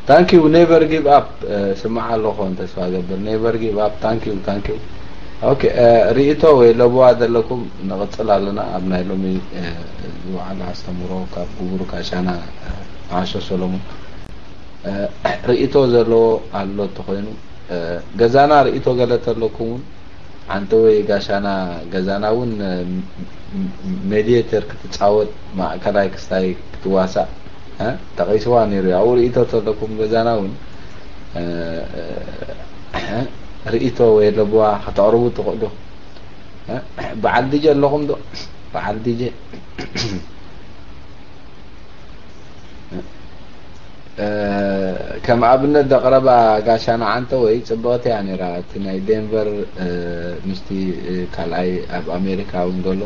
Thank you, never give up. ስማዕ ኣለኹ ተስፋ ገብር፣ never give up። Thank you, thank you። Okay, ርእይቶ ወይ ለብዋ ዘለኩም ንቕጽል ኣለና ኣብ ናይ ሎሚ ዝወዓለ ኣስተምሮ ካብ ግቡር ጋሻና ዓሾ ሰሎሞን። ርእይቶ ዘለዎ ኣሎ ተኾይኑ፣ ገዛና ርእይቶ ገለ ተለኩም እውን፣ ሓንቲ ወይ ጋሻና ገዛና እውን ሜዲየተር ክትጻወት፣ ማእከላይ ክስታይ ክትዋሳእ ተቐይስዋ ነይሩ። ኣብኡ ርእይቶ ተለኩም፣ ገዛና እውን ርእይቶ ወይ ለብዋ ከተቕርቡ ትኽእሉ። በዓል ዲጀ ኣለኹም ዶ? በዓል ዲጀ። ከም ኣብነት ዘቕረባ ጋሻና ዓንተ ወይ ጽብቕቲ እያ ነይራ። እቲ ናይ ዴንቨር ምስቲ ካልኣይ ኣብ ኣሜሪካ እውን ዘሎ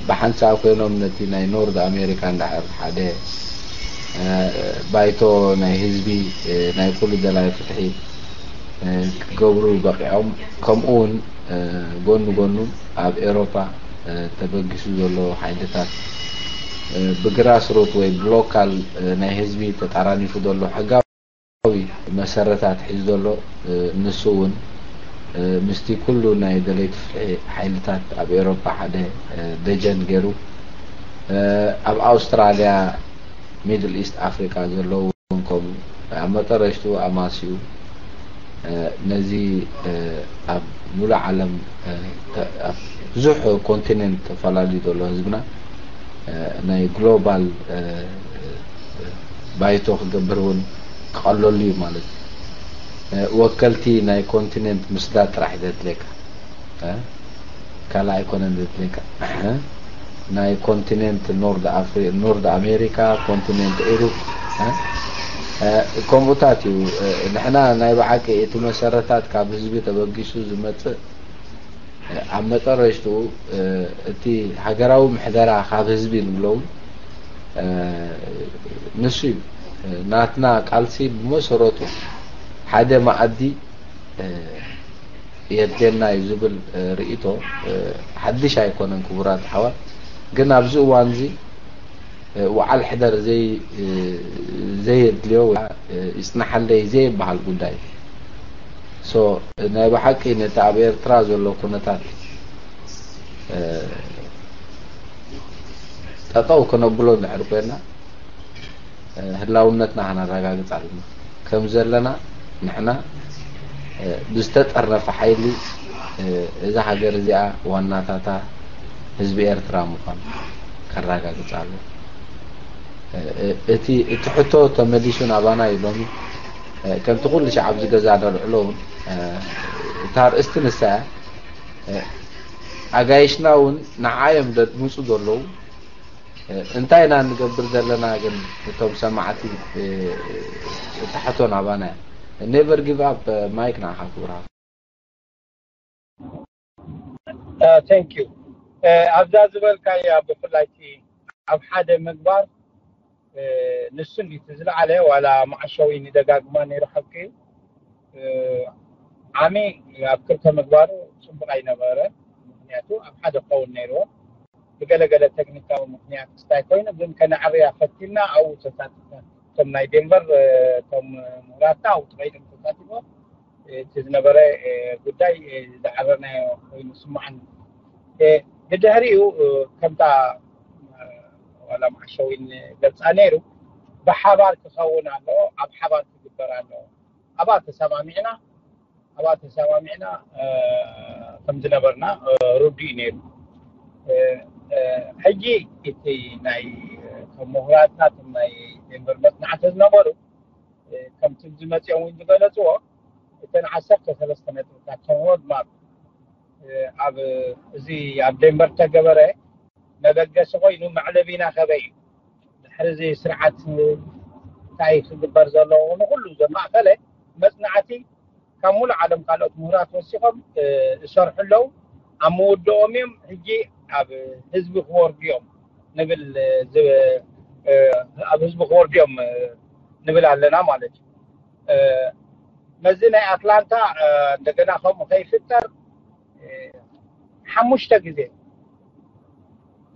ብሓንሳብ ኮይኖም ነቲ ናይ ኖርዝ ኣሜሪካ እንዳሕር ሓደ ባይቶ ናይ ህዝቢ ናይ ኩሉ ደላይ ፍትሒ ክገብሩ በቂዖም። ከምኡ እውን ጎኑ ጎኑ ኣብ ኤሮፓ ተበጊሱ ዘሎ ሓይልታት ብግራስሩት ወይ ብሎካል ናይ ህዝቢ ተጣራኒፉ ዘሎ ሕጋዊ መሰረታት ሒዙ ዘሎ ንሱ እውን ምስቲ ኩሉ ናይ ደለይቲ ፍትሒ ሓይልታት ኣብ ኤሮፓ ሓደ ደጀን ገይሩ ኣብ ኣውስትራልያ ሚድል ኢስት ኣፍሪካ ዘለዉ እውን ከምኡ ኣብ መጠረሽቱ ኣማስዩ ነዚ ኣብ ሙሉእ ዓለም ኣብ ብዙሕ ኮንቲነንት ተፈላልዩ ዘሎ ህዝብና ናይ ግሎባል ባይቶ ክገብር እውን ክቐለሉ እዩ ማለት እዩ። ወከልቲ ናይ ኮንቲነንት ምስዳድ ጥራሕ እዩ ዘድልየካ። ካልእ ኣይኮነን ዘድልየካ። ናይ ኮንቲነንት ኖርድ ኣፍሪ-፣ ኖርድ ኣሜሪካ፣ ኮንቲነንት ኤውሮፕ፣ ከምኡታት እዩ። ንሕና ናይ ብሓቂ እቲ መሰረታት ካብ ህዝቢ ተበጊሱ ዝመጽእ ኣብ መጠረሽትኡ እቲ ሃገራዊ ምሕደራ ካብ ህዝቢ ንብሎ እውን ንሱ እዩ። ናትና ቃልሲ ብመሰረቱ ሓደ መኣዲ የድልየና እዩ ዝብል ርእይቶ ሓድሽ ኣይኮነን ክቡራት ኣሕዋት። ግን ኣብዚ እዋን እዚ ውዓል ሕደር ዘይ-፣ ዘየድልዮ ወይ ይጽናሓለይ ዘይበሃል ጉዳይ። ሶ ናይ ብሓቂ ነቲ ኣብ ኤርትራ ዘሎ ኩነታት ጠጠው ክነብሎ እንድሕር ኮይና ህላውነትና ከነረጋግጽ ኣለና። ከም ዘለና ንሕና ብዝተጠርነፈ ሓይሊ እዛ ሃገር እዚኣ ዋናታታ ህዝቢ ኤርትራ ምዃኑ ከረጋግጽ ኣሎ። እቲ፣ እቲ ሕቶ ተመሊሱ ናባና እዩ ሎሚ። ከምቲ ኩሉ ሻዕ ኣብዚ ገዛ ነልዕሎ እውን እታ ኣርእስቲ ንሳ እያ። ኣጋይሽና እውን ንዓ እዮም ዘድምፁ ዘለዉ። እንታይ ኢና ንገብር ዘለና ግን እቶም ሰማዕቲ? እቲ ሕቶ ናባና እያ። Never give up። ማይክ ንዓኻ ክቡር። Thank you። ኣብዛ ዝበልካያ ብፍላይ እቲ ኣብ ሓደ ምግባር ንሱ እንዲ እቲ ዝለዓለ ዋላ መዓሸዊ ንደጋግማ ነይሩ ሓቂ እዩ። ዓሚ ኣብ ክልተ ምግባሩ ፅቡቅ ኣይነበረ። ምክንያቱ ኣብ ሓደ ክኸውን ነይርዎ። ብገለገለ ቴክኒካዊ ምክንያት ክስታይ ኮይኑ ግን ከነዕርያ ፈቲና ኣብኡ ተሳቲፍና። እቶም ናይ ዴንቨር እቶም ምሁራትና ኣብኡ ተኸይዶም ተሳቲፎም። እቲ ዝነበረ ጉዳይ ዝዓረናዮ ኮይኑ ስማዕኒ። ብድሕሪኡ ከምታ ዋላ መዓሸዊን ገልፃ ነይሩ ብሓባር ክኸውን ኣለዎ፣ ኣብ ሓባር ክግበር ኣለዎ። ኣብኣ ተሰማሚዕና ኣብኣ ተሰማሚዕና ከም ዝነበርና ርዱእ እዩ ነይሩ። ሕጂ እቲ ናይ ከም ምሁራትና እቶም ናይ ዴንቨር መፅናዕቲ ዝነበሩ ከምቲ ዝመፅኦም እውን ዝገለፅዎ እተን ዓሰርተ ሰለስተ ነጥብታት እቶም ሮድማፕ ኣብ እዚ ኣብ ዴንቨር ተገበረ መበገሲ ኮይኑ መዕለቢና ከበይ እዩ ድሕሪ እዚ ስርዓት እንታይ ክግበር ዘለዎ ንኩሉ ዘማእከለ መፅናዕቲ ካብ ሙሉእ ዓለም ካልኦት ምሁራት ወሲኾም ይሰርሑ ኣለዉ። ኣብ ምውድኦም እዮም ሕጂ ኣብ ህዝቢ ክወርዱ እዮም ንብል ኣብ ህዝቢ ክወርዱ እዮም ንብል ኣለና ማለት እዩ። ነዚ ናይ ኣትላንታ እንደገና ከምኡ ከይፍጠር ሓሙሽተ ግዜ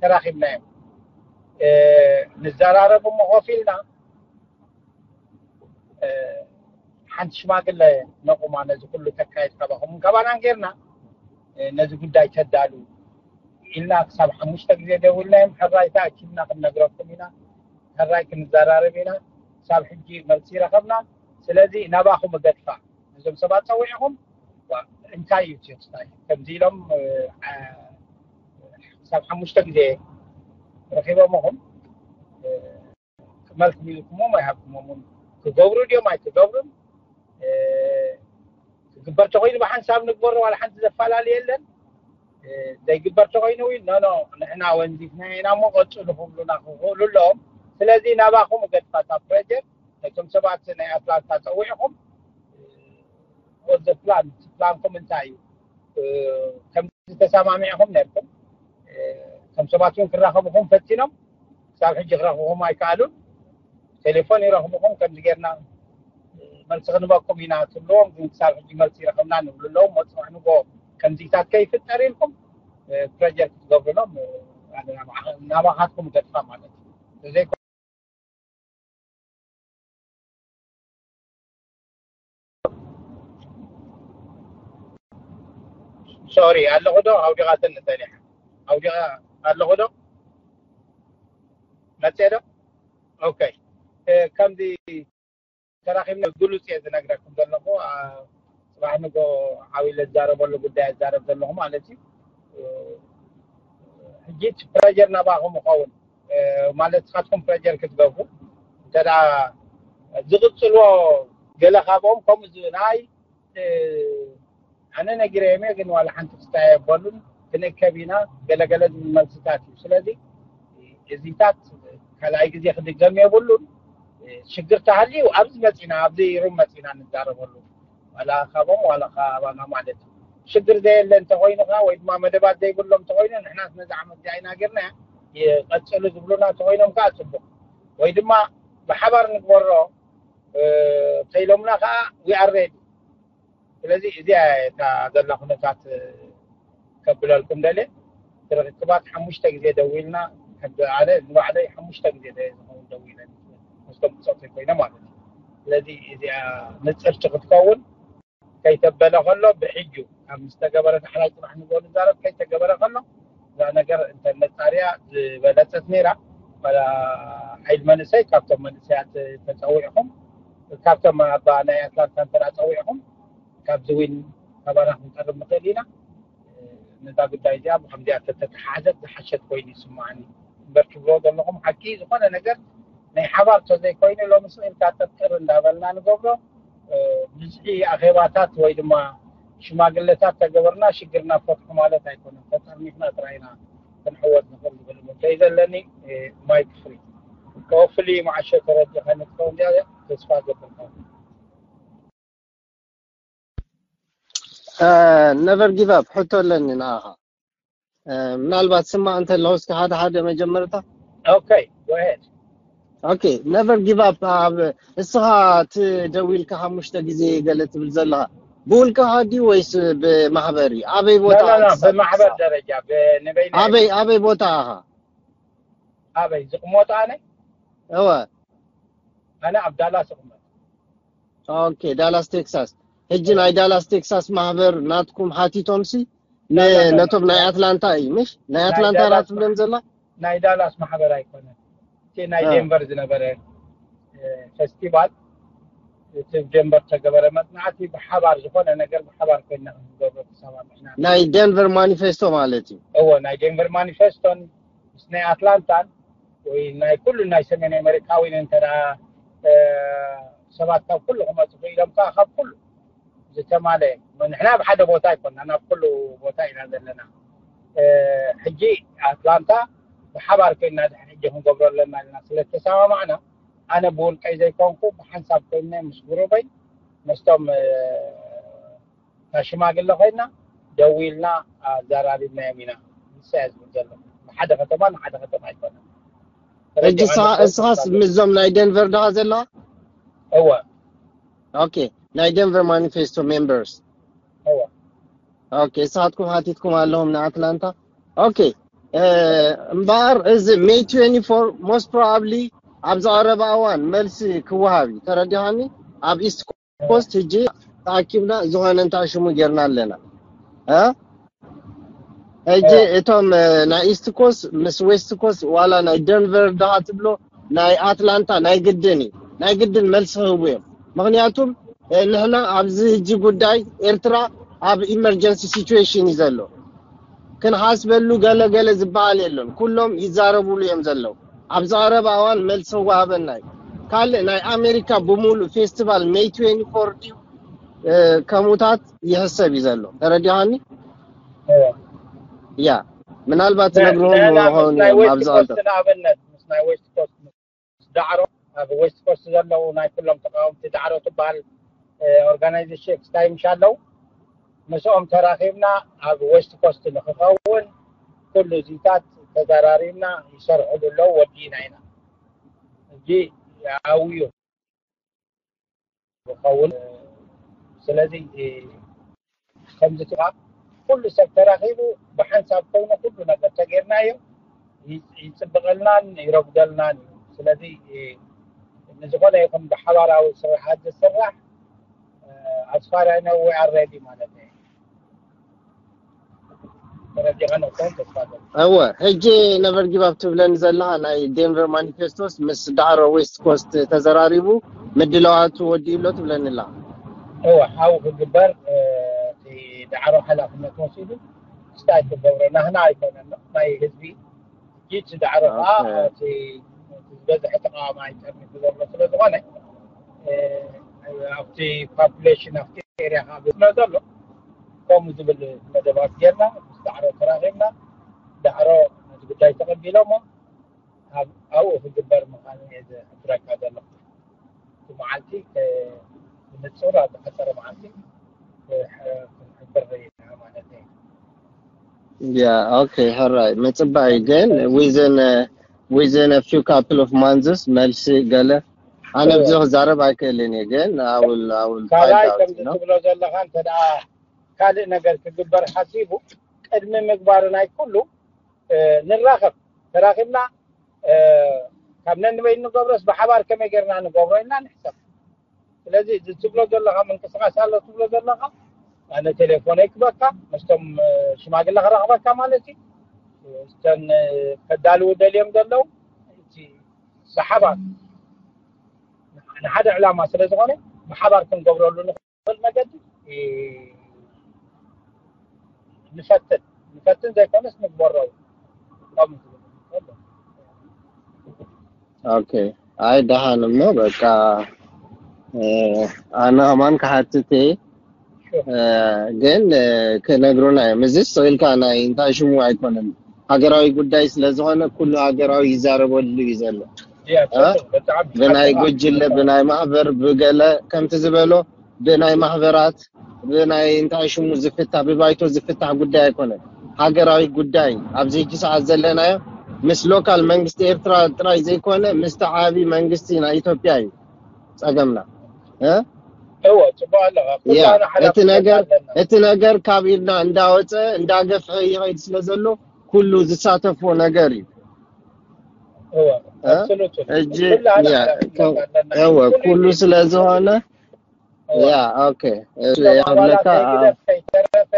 ተራኺብና እዮም ንዘራረብ እሞ ኮፍ ኢልና ሓንቲ ሽማግለ ነቑማ ነዚ ኩሉ ተካየድ ካባኹም ካባናን ጌርና ነዚ ጉዳይ ተዳሉ ኢልና ክሳብ ሓሙሽተ ግዜ ደውልናዮም። ሕራይ ተኣኪብና ክንነግረኩም ኢና፣ ሕራይ ክንዘራረብ ኢና። ክሳብ ሕጂ መልሲ ረኸብና። ስለዚ ናባኹም እገድፋ፣ ነዞም ሰባት ጸዊዕኹም እንታይ እዩ ትስታይ ከምዚ ኢሎም ክሳብ ሓሙሽተ ግዜ ረኺቦምኹም መልሲ ኢልኩሞም ኣይሃብኩሞምን። ክገብሩ ድዮም ኣይክገብሩን ክግበር ተኮይኑ ብሓንሳብ ንግበሮ፣ ዋላ ሓንቲ ዘፈላለ የለን። ዘይግበር ተኮይኑ ኖ ኖ ንሕና ወንዚፍና ኢና እሞ ቀፅሉ ክብሉና ክኽእሉ ኣለዎም። ስለዚ ናባኹም ገድፋታ ፕሮጀክት ነቶም ሰባት ናይ ኣትላንታ ፀዊዕኹም ወዘ ፕላን ፕላንኩም እንታይ እዩ ከምዚ ተሰማሚዕኹም ነርኩም። ከም ሰባት እውን ክራኸብኹም ፈቲኖም ክሳብ ሕጂ ክረኽብኹም ኣይከኣሉን። ቴሌፎን ይረኽብኹም ከምዚ ጌርና መልሲ ክንበኩም ኢና ትብልዎም፣ ግን ክሳብ ሕጂ መልሲ ይረኸብና ንብሉ ኣለዉ። ሞ ፅባሕ ንጎ ከምዚታት ከይፍጠር ኢልኩም ፕሮጀክት ትገብሩሎም ናባኻትኩም ገድፋ ማለት እዩ። ሶሪ ኣለኹ ዶ ኣውዲቓተኒ ጸኒሓ ኣውዲቓ ኣለኹ ዶ መጽኤ ዶ ኦኬ። ከምዚ ተራኺብና ግሉጽ እየ ዝነግረኩም ዘለኹ። ጽባሕ ንጎ ዓብይ ለዛረበሉ ጉዳይ ኣዛረብ ዘለኹ ማለት እዩ። ሕጂ እቲ ፕረጀር ናባኹም ይኸውን ማለት ንስኻትኩም ፕረጀር ክትገብሩ እንተ ዝቕጽልዎ ገለ ካብኦም ከምኡ ዝብል ኣይ ኣነ ነጊረዮም እየ ግን ዋላ ሓንቲ ክስታይ ኣይበሉን። ክንእከብ ኢና ገለገለ ዝብል መልስታት እዩ። ስለዚ እዚታት ካልኣይ ግዜ ክድገም የብሉን። ሽግር ተሃልዩ ኣብዚ መፂና ኣብዚ ሩም መፂና ንዛረበሉ ዋላ ካቦም ዋላ ካባና ማለት እዩ። ሽግር ዘየለ እንተኮይኑ ከዓ ወይ ድማ መደባት ዘይብሎም እንተኮይኑ ንሕናስ ነዚ ዓመት እዚኣ ኢና ጌርና ይቀፅሉ ዝብሉና እንተኮይኖም ከዓ ፅቡቅ ወይ ድማ ብሓባር ንግበሮ ተኢሎምና ከዓ we are ready። ስለዚ እዚኣ እታ ዘላ ኩነታት ከብለልኩም ደልየ። ርክክባት ሓሙሽተ ግዜ ደዊልና ኣነ ንባዕለይ ሓሙሽተ ግዜ ዝኸውን ደዊለ ምስቶም ብፆተይ ኮይነ ማለት እዩ። ስለዚ እዚኣ ንፅርቲ ክትከውን ከይተበለ ከሎ ብሕጁ ካብ ምስተገበረ ዳሕላይ ፅባሕ ንጎ ንዛረብ ከይተገበረ ከሎ እዛ ነገር እንተ መፃርያ ዝበለፀት ነይራ። ሓይል መንእሰይ ካብቶም መንእሰያት ተፀዊዕኹም ካብቶም ኣባ ናይ ኣትላንታ እንተ ፀዊዕኹም ካብዚ ዊን ካባና ክንቀርብ ንኽእል ኢና። ነዛ ጉዳይ እዚኣ ብከምዚኣ ተተተሓዘት ዝሓሸት ኮይኑ ይስማዓኒ እምበር ትብሎ ዘለኹም ሓቂ ዝኾነ ነገር ናይ ሓባር ተዘይኮይኑ ሎሚ ስቕ ኢልካ ጥርጥር እንዳበልና ንገብሮ ብዝሒ ኣኼባታት ወይ ድማ ሽማግለታት ተገበርና ሽግርና ፈትሑ ማለት ኣይኮነን። ተጠርኒፍና ጥራይና ክንሕወት ንኽእል ዝኽእል እሞ ከይዘለኒ ማይክ ፍሪ ከወፍሊ መዓሾ ተረዲኸኒ ትኸውን እያ ተስፋ ገብርካ። ነቨር ጊቭ ኣፕ ሕቶ ኣለኒ ንዓኻ። ምናልባት ስማዕ እንተለኹ እስኪ ሓደ ሓደ መጀመርታ okay go ahead okay never give up ኣብ እስኻ ትደዊልካ ሓሙሽተ ግዜ ገለ ትብል ዘለኻ ብውልቅኻ ድዩ ወይስ ብማሕበር እዩ ኣበይ ቦታ ብማሕበር ደረጃ ንበይና ኣበይ ኣበይ ቦታ ኢኻ ኣበይ ዝቕመጥ ኣነ እወ ኣነ ኣብ ዳላስ እቕመጥ okay ዳላስ ቴክሳስ ሕጂ ናይ ዳላስ ቴክሳስ ማሕበር ናትኩም ሓቲቶምሲ ነቶም ናይ ኣትላንታ እዩ ምሽ ናይ ኣትላንታ ራ ትብሎም ዘላ ናይ ዳላስ ማሕበር ኣይኮነን እቲ ናይ ዴንቨር ዝነበረ ፈስቲቫል እቲ ዴንቨር ተገበረ መፅናዕቲ ብሓባር ዝኾነ ነገር ብሓባር ኮይና ክንገብሮ ተሰማምዕና ናይ ዴንቨር ማኒፌስቶ ማለት እዩ እዎ ናይ ዴንቨር ማኒፌስቶን ምስ ናይ ኣትላንታን ወይ ናይ ኩሉ ናይ ሰሜን ኣሜሪካዊን እንተ ሰባት ካብ ኩሉ ክመፁ ክኢሎም ከዓ ካብ ኩሉ ዝተማለ ንሕና ኣብ ሓደ ቦታ ኣይኮና ናብ ኩሉ ቦታ ኢና ዘለና ሕጂ ኣትላንታ ብሓባር ኮይና ድሕር ሕጂ ክንገብሮ ኣለና ኣለና ስለተሰማማዕና ኣነ ብውልቀይ ዘይኮንኩ ብሓንሳብ ኮይነ ምስ ጉሩበይ መስቶም እታ ሽማግለ ኮይና ደዊልና ኣዘራሪብናዮም ኢና ንሳ እያ ዝብል ዘሎ ንሓደ ከተማ ንሓደ ከተማ ኣይኮነን ሕጂ እስኻስ ምስዞም ናይ ደንቨር ዳኻ ዘለዋ እወ ኦኬ ናይ ደንቨር ማኒፌስቶ ሜምበርስ እወ ኦኬ እስኻትኩም ሓቲትኩም ኣለኹም ንኣትላንታ ኦኬ እምበኣር እዚ ሜይ ትዌንቲ ፎር most probably ኣብ ዝቐረበ እዋን መልሲ ክወሃብ እዩ ተረዲኻኒ ኣብ ኢስት ኮስት ሕጂ ተኣኪብና ዝኾነ እንታይ ሽሙ ጌርና ኣለና። እ? ሕጂ እቶም፣ እ፣ ናይ ኢስት ኮስት ምስ ዌስት ኮስት ዋላ ናይ ደንቨር ደኻ ትብሎ ናይ ኣትላንታ ናይ ግድን እዩ። ናይ ግድን መልሲ ክህቡ እዮም። ምኽንያቱም፣ እ፣ ንሕና ኣብዚ ሕጂ ጉዳይ ኤርትራ ኣብ ኢመርጀንሲ ሲቹዌሽን እዩ ዘሎ። ክንሓስበሉ ገለ ገለ ዝበሃል የለን። ኩሎም ይዛረቡሉ እዮም ዘለዉ። ኣብ ዝቐረበ እዋን መልሲ ክወሃበና እዩ። ካልእ ናይ ኣሜሪካ ብምሉእ ፌስቲቫል ሜይ ትዌንቲ ፎር ድዩ፣ እ፣ ከምኡታት ይሕሰብ እዩ ዘሎ። ተረዲኻኒ? እወ። ያ፣ ምናልባት ናይ ትነግርዎም ናይ- ናይ- ይኸውን ናይ እዮም ዌስት ኣብዚ ኣንተ- ኮስት ንኣብነት፣ ምስ ናይ ዌስት ኮስት ምስ ዳዕሮ፣ ኣብ ዌስት ኮስት ዘለዉ ናይ ኩሎም ተቃወምቲ ዳዕሮ ትበሃል፣ እ፣ ኦርጋናይዜሽን ኤክስታይም ሻለው ምስኦም ተራኺብና ኣብ ዌስት ኮስት ንክኸውን ኩሉ እዚታት ተዘራሪብና ይሰርሕሉ ኣለዉ፣ ወዲእና ኢና። ሕጂ ኣብዩ ዝኸውን። ስለዚ፣ እ፣ ከምዚ ትኻ ኩሉ ሰብ ተራኺቡ ብሓንሳብ ኮይኑ ኩሉ ነገር ተጌርናዮ ይ- ይጽብቐልናን ይረጉደልናን እዩ። ስለዚ፣ እ፣ ንዝኾነ ይኹን ብሓባራዊ ስራሓት ዝስራሕ፣ እ፣ ኣስፋራይ ነው ወይ ኣረዲ ማለት እዩ። ተረዲኻ ንክትከውን ተስፋ ኣለኒ። እወ፣ ሕጂ ነቨር ጊቭ ኣፕ ትብለኒ ዘለኻ ናይ ዴንቨር ማኒፌስቶስ ምስ ዳዕሮ ዌስት ኮስት ተዘራሪቡ ምድላዋቱ ወዲእሎ ትብለኒ ኣላ። እወ፣ ሓው ክግበር፣ እ፣ እቲ ዳዕሮ ሓላፍነት ወሲዱ ስታይ ክገብሮ ናህና ኣይኮነን፣ ናይ ህዝቢ። እቲ ዳዕሮ ከዓ ኦኬ። እቲ ዝበዝሐ ተቃዋማይ ጠርኒፉ ዘሎ ስለ ዝኾነ፣ እ፣ ኣብቲ ፖፑሌሽን ኣብቲ ኤርያ ከዓ ብስለ ዘሎ ከምኡ ዝብል መደባት ጌርና ምስ ዳዕሮ ተራኺብና ዳዕሮ ነቲ ጉዳይ ተቐቢሎሞ ኣብ ኣብኡ ክግበር ምዃኑ እየ ዝሕብረካ ዘለኹ። እቲ መዓልቲ እ፣ ብንጹር ኣብ ዝሓጸረ መዓልቲ እ፣ ሕ- ክንሕብር ኢና ማለት እዩ። ያ ኦኬ ሕራይ ምጽባይ ግን within within a few couple of months መልሲ ገለ ኣነ ብዙ ክዛረብ ኣይክእልን እየ ግን I will I will find ካልኣይ out ከምዚ you know ትብሎ ዘለኻ እንተ ደኣ ካልእ ነገር ክግበር ሓሲቡ ቅድሚ ምግባሩ ናይ ኩሉ እ፣ ንራኸብ ተራኺብና እ፣ ካብ ነንበይን ንገብሮስ ብሓባር ከመይ ጌርና ንገብሮ ኢልና ንሕሰብ። ስለዚ እዚ ትብሎ ዘለኻ ምንቅስቃስ ኣሎ ትብሎ ዘለኻ ኣነ ቴሌፎነይ ክበካ ምስቶም እ፣ ሽማግለ ክረኽበካ ማለት እዩ። እተን እ፣ ከዳልዉ ደልዮም ዘለዉ እቲ ብሓባር ንሓደ ዕላማ ስለ ዝኾነ ብሓባር ክንገብረሉ ንኽእል መገዲ እ፣ ንፈትን ንፈትን ዘይኮነስ ንግበሮ እዩ። ከምኡ ዝብል ዘሎ። ኦኬ ኣይ ደሓን እሞ በቃ እ፣ ኣነ ከማን ክሓትት እየ እ፣ ግን እ፣ ክነግሩና እዮም። እዚ ስቕ ኢልካ ናይ እንታይ ሽሙ ኣይኮነን ሃገራዊ ጉዳይ ስለ ዝኾነ ኩሉ ሃገራዊ ይዛረበሉ እዩ ዘሎ። ያ፣ ጽቡቅ፣ ብጣዕሚ ብናይ ሓቅኻ። ጉጅለ ብናይ ማህበር ብገለ ከምቲ ዝበሎ ብናይ ማህበራት ብናይ እንታይ ሽሙ ዝፍታሕ ብባይቶ ዝፍታሕ ጉዳይ ኣይኮነን። ሃገራዊ ጉዳይ ኣብዚ ሕጂ ሰዓት ዘለናዮ ምስ ሎካል መንግስቲ ኤርትራ ጥራይ ዘይኮነ ምስቲ ዓቢ መንግስቲ ናይ ኢትዮጵያ እዩ ጸገምና። እ? እወ፣ ጽቡቅ ኣለኻ። ያ ኩላና ሓላፍነት እቲ ነገር ኣለና። እቲ ነገር ካብ ኢድና እንዳወፀ እንዳገፍሐ ይኸይድ ስለ ዘሎ ኩሉ ዝሳተፎ ነገር እዩ። እወ፣ እ? absolutely። እጂ ኩላና ያ ሓላፍነት ከ- ኣለና። እወ ኩሉ ኩሉ ግዜ ስለ ዝኾነ እወ። ያ ኦኬ እሱ እቶም የሃብለካ ኣባላት ናይ ግደፍ ከይተረፈ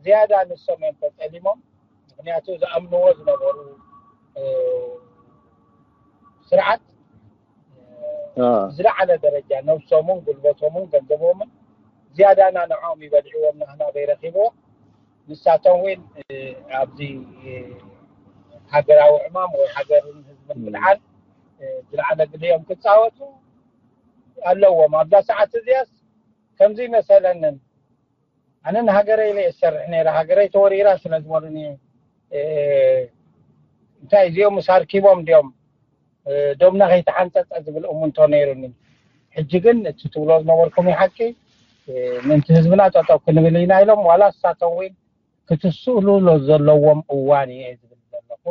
ዝያዳ ንሶም እዮም ተጠሊሞም። ምክንያቱ ዝኣምንዎ ዝነበሩ እ፣ ስርዓት እ፣ አ ዝለዓለ ደረጃ ነብሶምን ጉልበቶምን ገንዘቦምን ዝያዳና ንዕኦም ይበልዕዎም ናህና ዘይረኪብዎ ንሳቶም እውን እ፣ ኣብዚ እ፣ ሃገራዊ ዕማም ወይ ሃገርን ህዝብን ምድሓን እ፣ ዝለዓለ ግደኦም ክፃወቱ ኣለዎም። ኣብዛ ሰዓት እዚኣስ ከምዚ መሰለንን ኣነ ንሃገረይ ኢለ እየ ዝሰርሕ ነይረ። ሃገረይ ተወሪራ ስለ ዝበሉኒ እ፣ እንታይ እዚኦም ምስ ኣርኪቦም እንዲኦም እ፣ ዶምና ከይተሓንፀፀ ዝብል እሙንቶ ነይሩኒ። ሕጂ ግን እቲ ትብሎ ዝነበርኩም ሓቂ እ፣ ምእንቲ ህዝብና ጠጠው ክንብል ኢና ኢሎም ዋላ እሳቶም እውን ክትስእሉ ሎ- ዘለዎም እዋን እየ ዝብል ዘለኹ።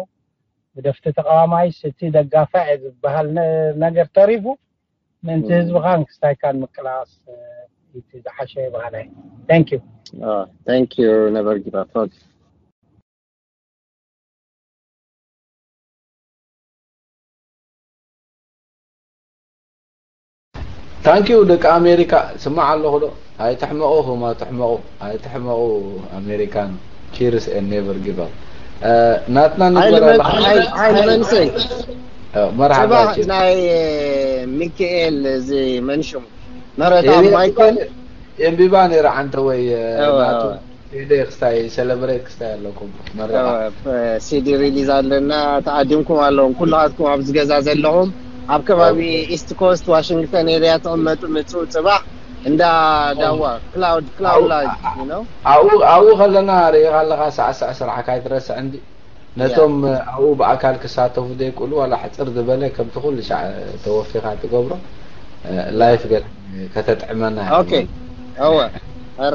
ብደፍቲ ተቃዋማይስ እቲ ደጋፋ እየ ዝበሃል ነ- ነገር ተሪፉ ምእንቲ ም። ህዝብኻን ክስታይካን ምቅላስ እ፣ እቲ ዝሓሸ ይበሃል። Thank you። አ thank you ነበር ጊባቶት Thank you ደቂ ኣሜሪካ። ስማዕ ኣለኹ ዶ? ኣይትሕመቑ፣ ኹማ ትሕመቑ። ኣይትሕመቑ ኣሜሪካን። Cheers and never give up. ናትና ንግበር። ሓይል መንሰይ መርሓባ። ናይ ሚካኤል እዚ መንሽሙ መረታ ማይክል ኤምቢባ ነይረ ዓንተ ወይ ናቱ ሄደ ክስታይ ሰለብሬት ክስታይ ኣለኩም። መረባ ሲዲ ሪሊዝ ኣለና። ተዓዲምኩም ኣለኹም ኩላትኩም ኣብዚ ገዛ ዘለኹም ኣብ ከባቢ ኢስት ኮስት ዋሽንግተን ኤሪያ ትቕመጡ ምጽኡ ጽባሕ እንዳ ዳዋ ክላውድ ክላውድ ላይት you know ኣብኡ ኣብኡ ከለና ርኢኻ ኣለኻ። ሳዕ ሳዕ ስራሕካ ኣይትረስዕ እንዲ ነቶም ኣብኡ ብኣካል ክሳተፉ ዘይክእሉ ዋላ ሕፅር ዝበለ ከምቲ ኩሉ ሻዕ ተወፊኻ ትገብሮ ላይፍ ገ ከተጥዕመና ኦኬ እወ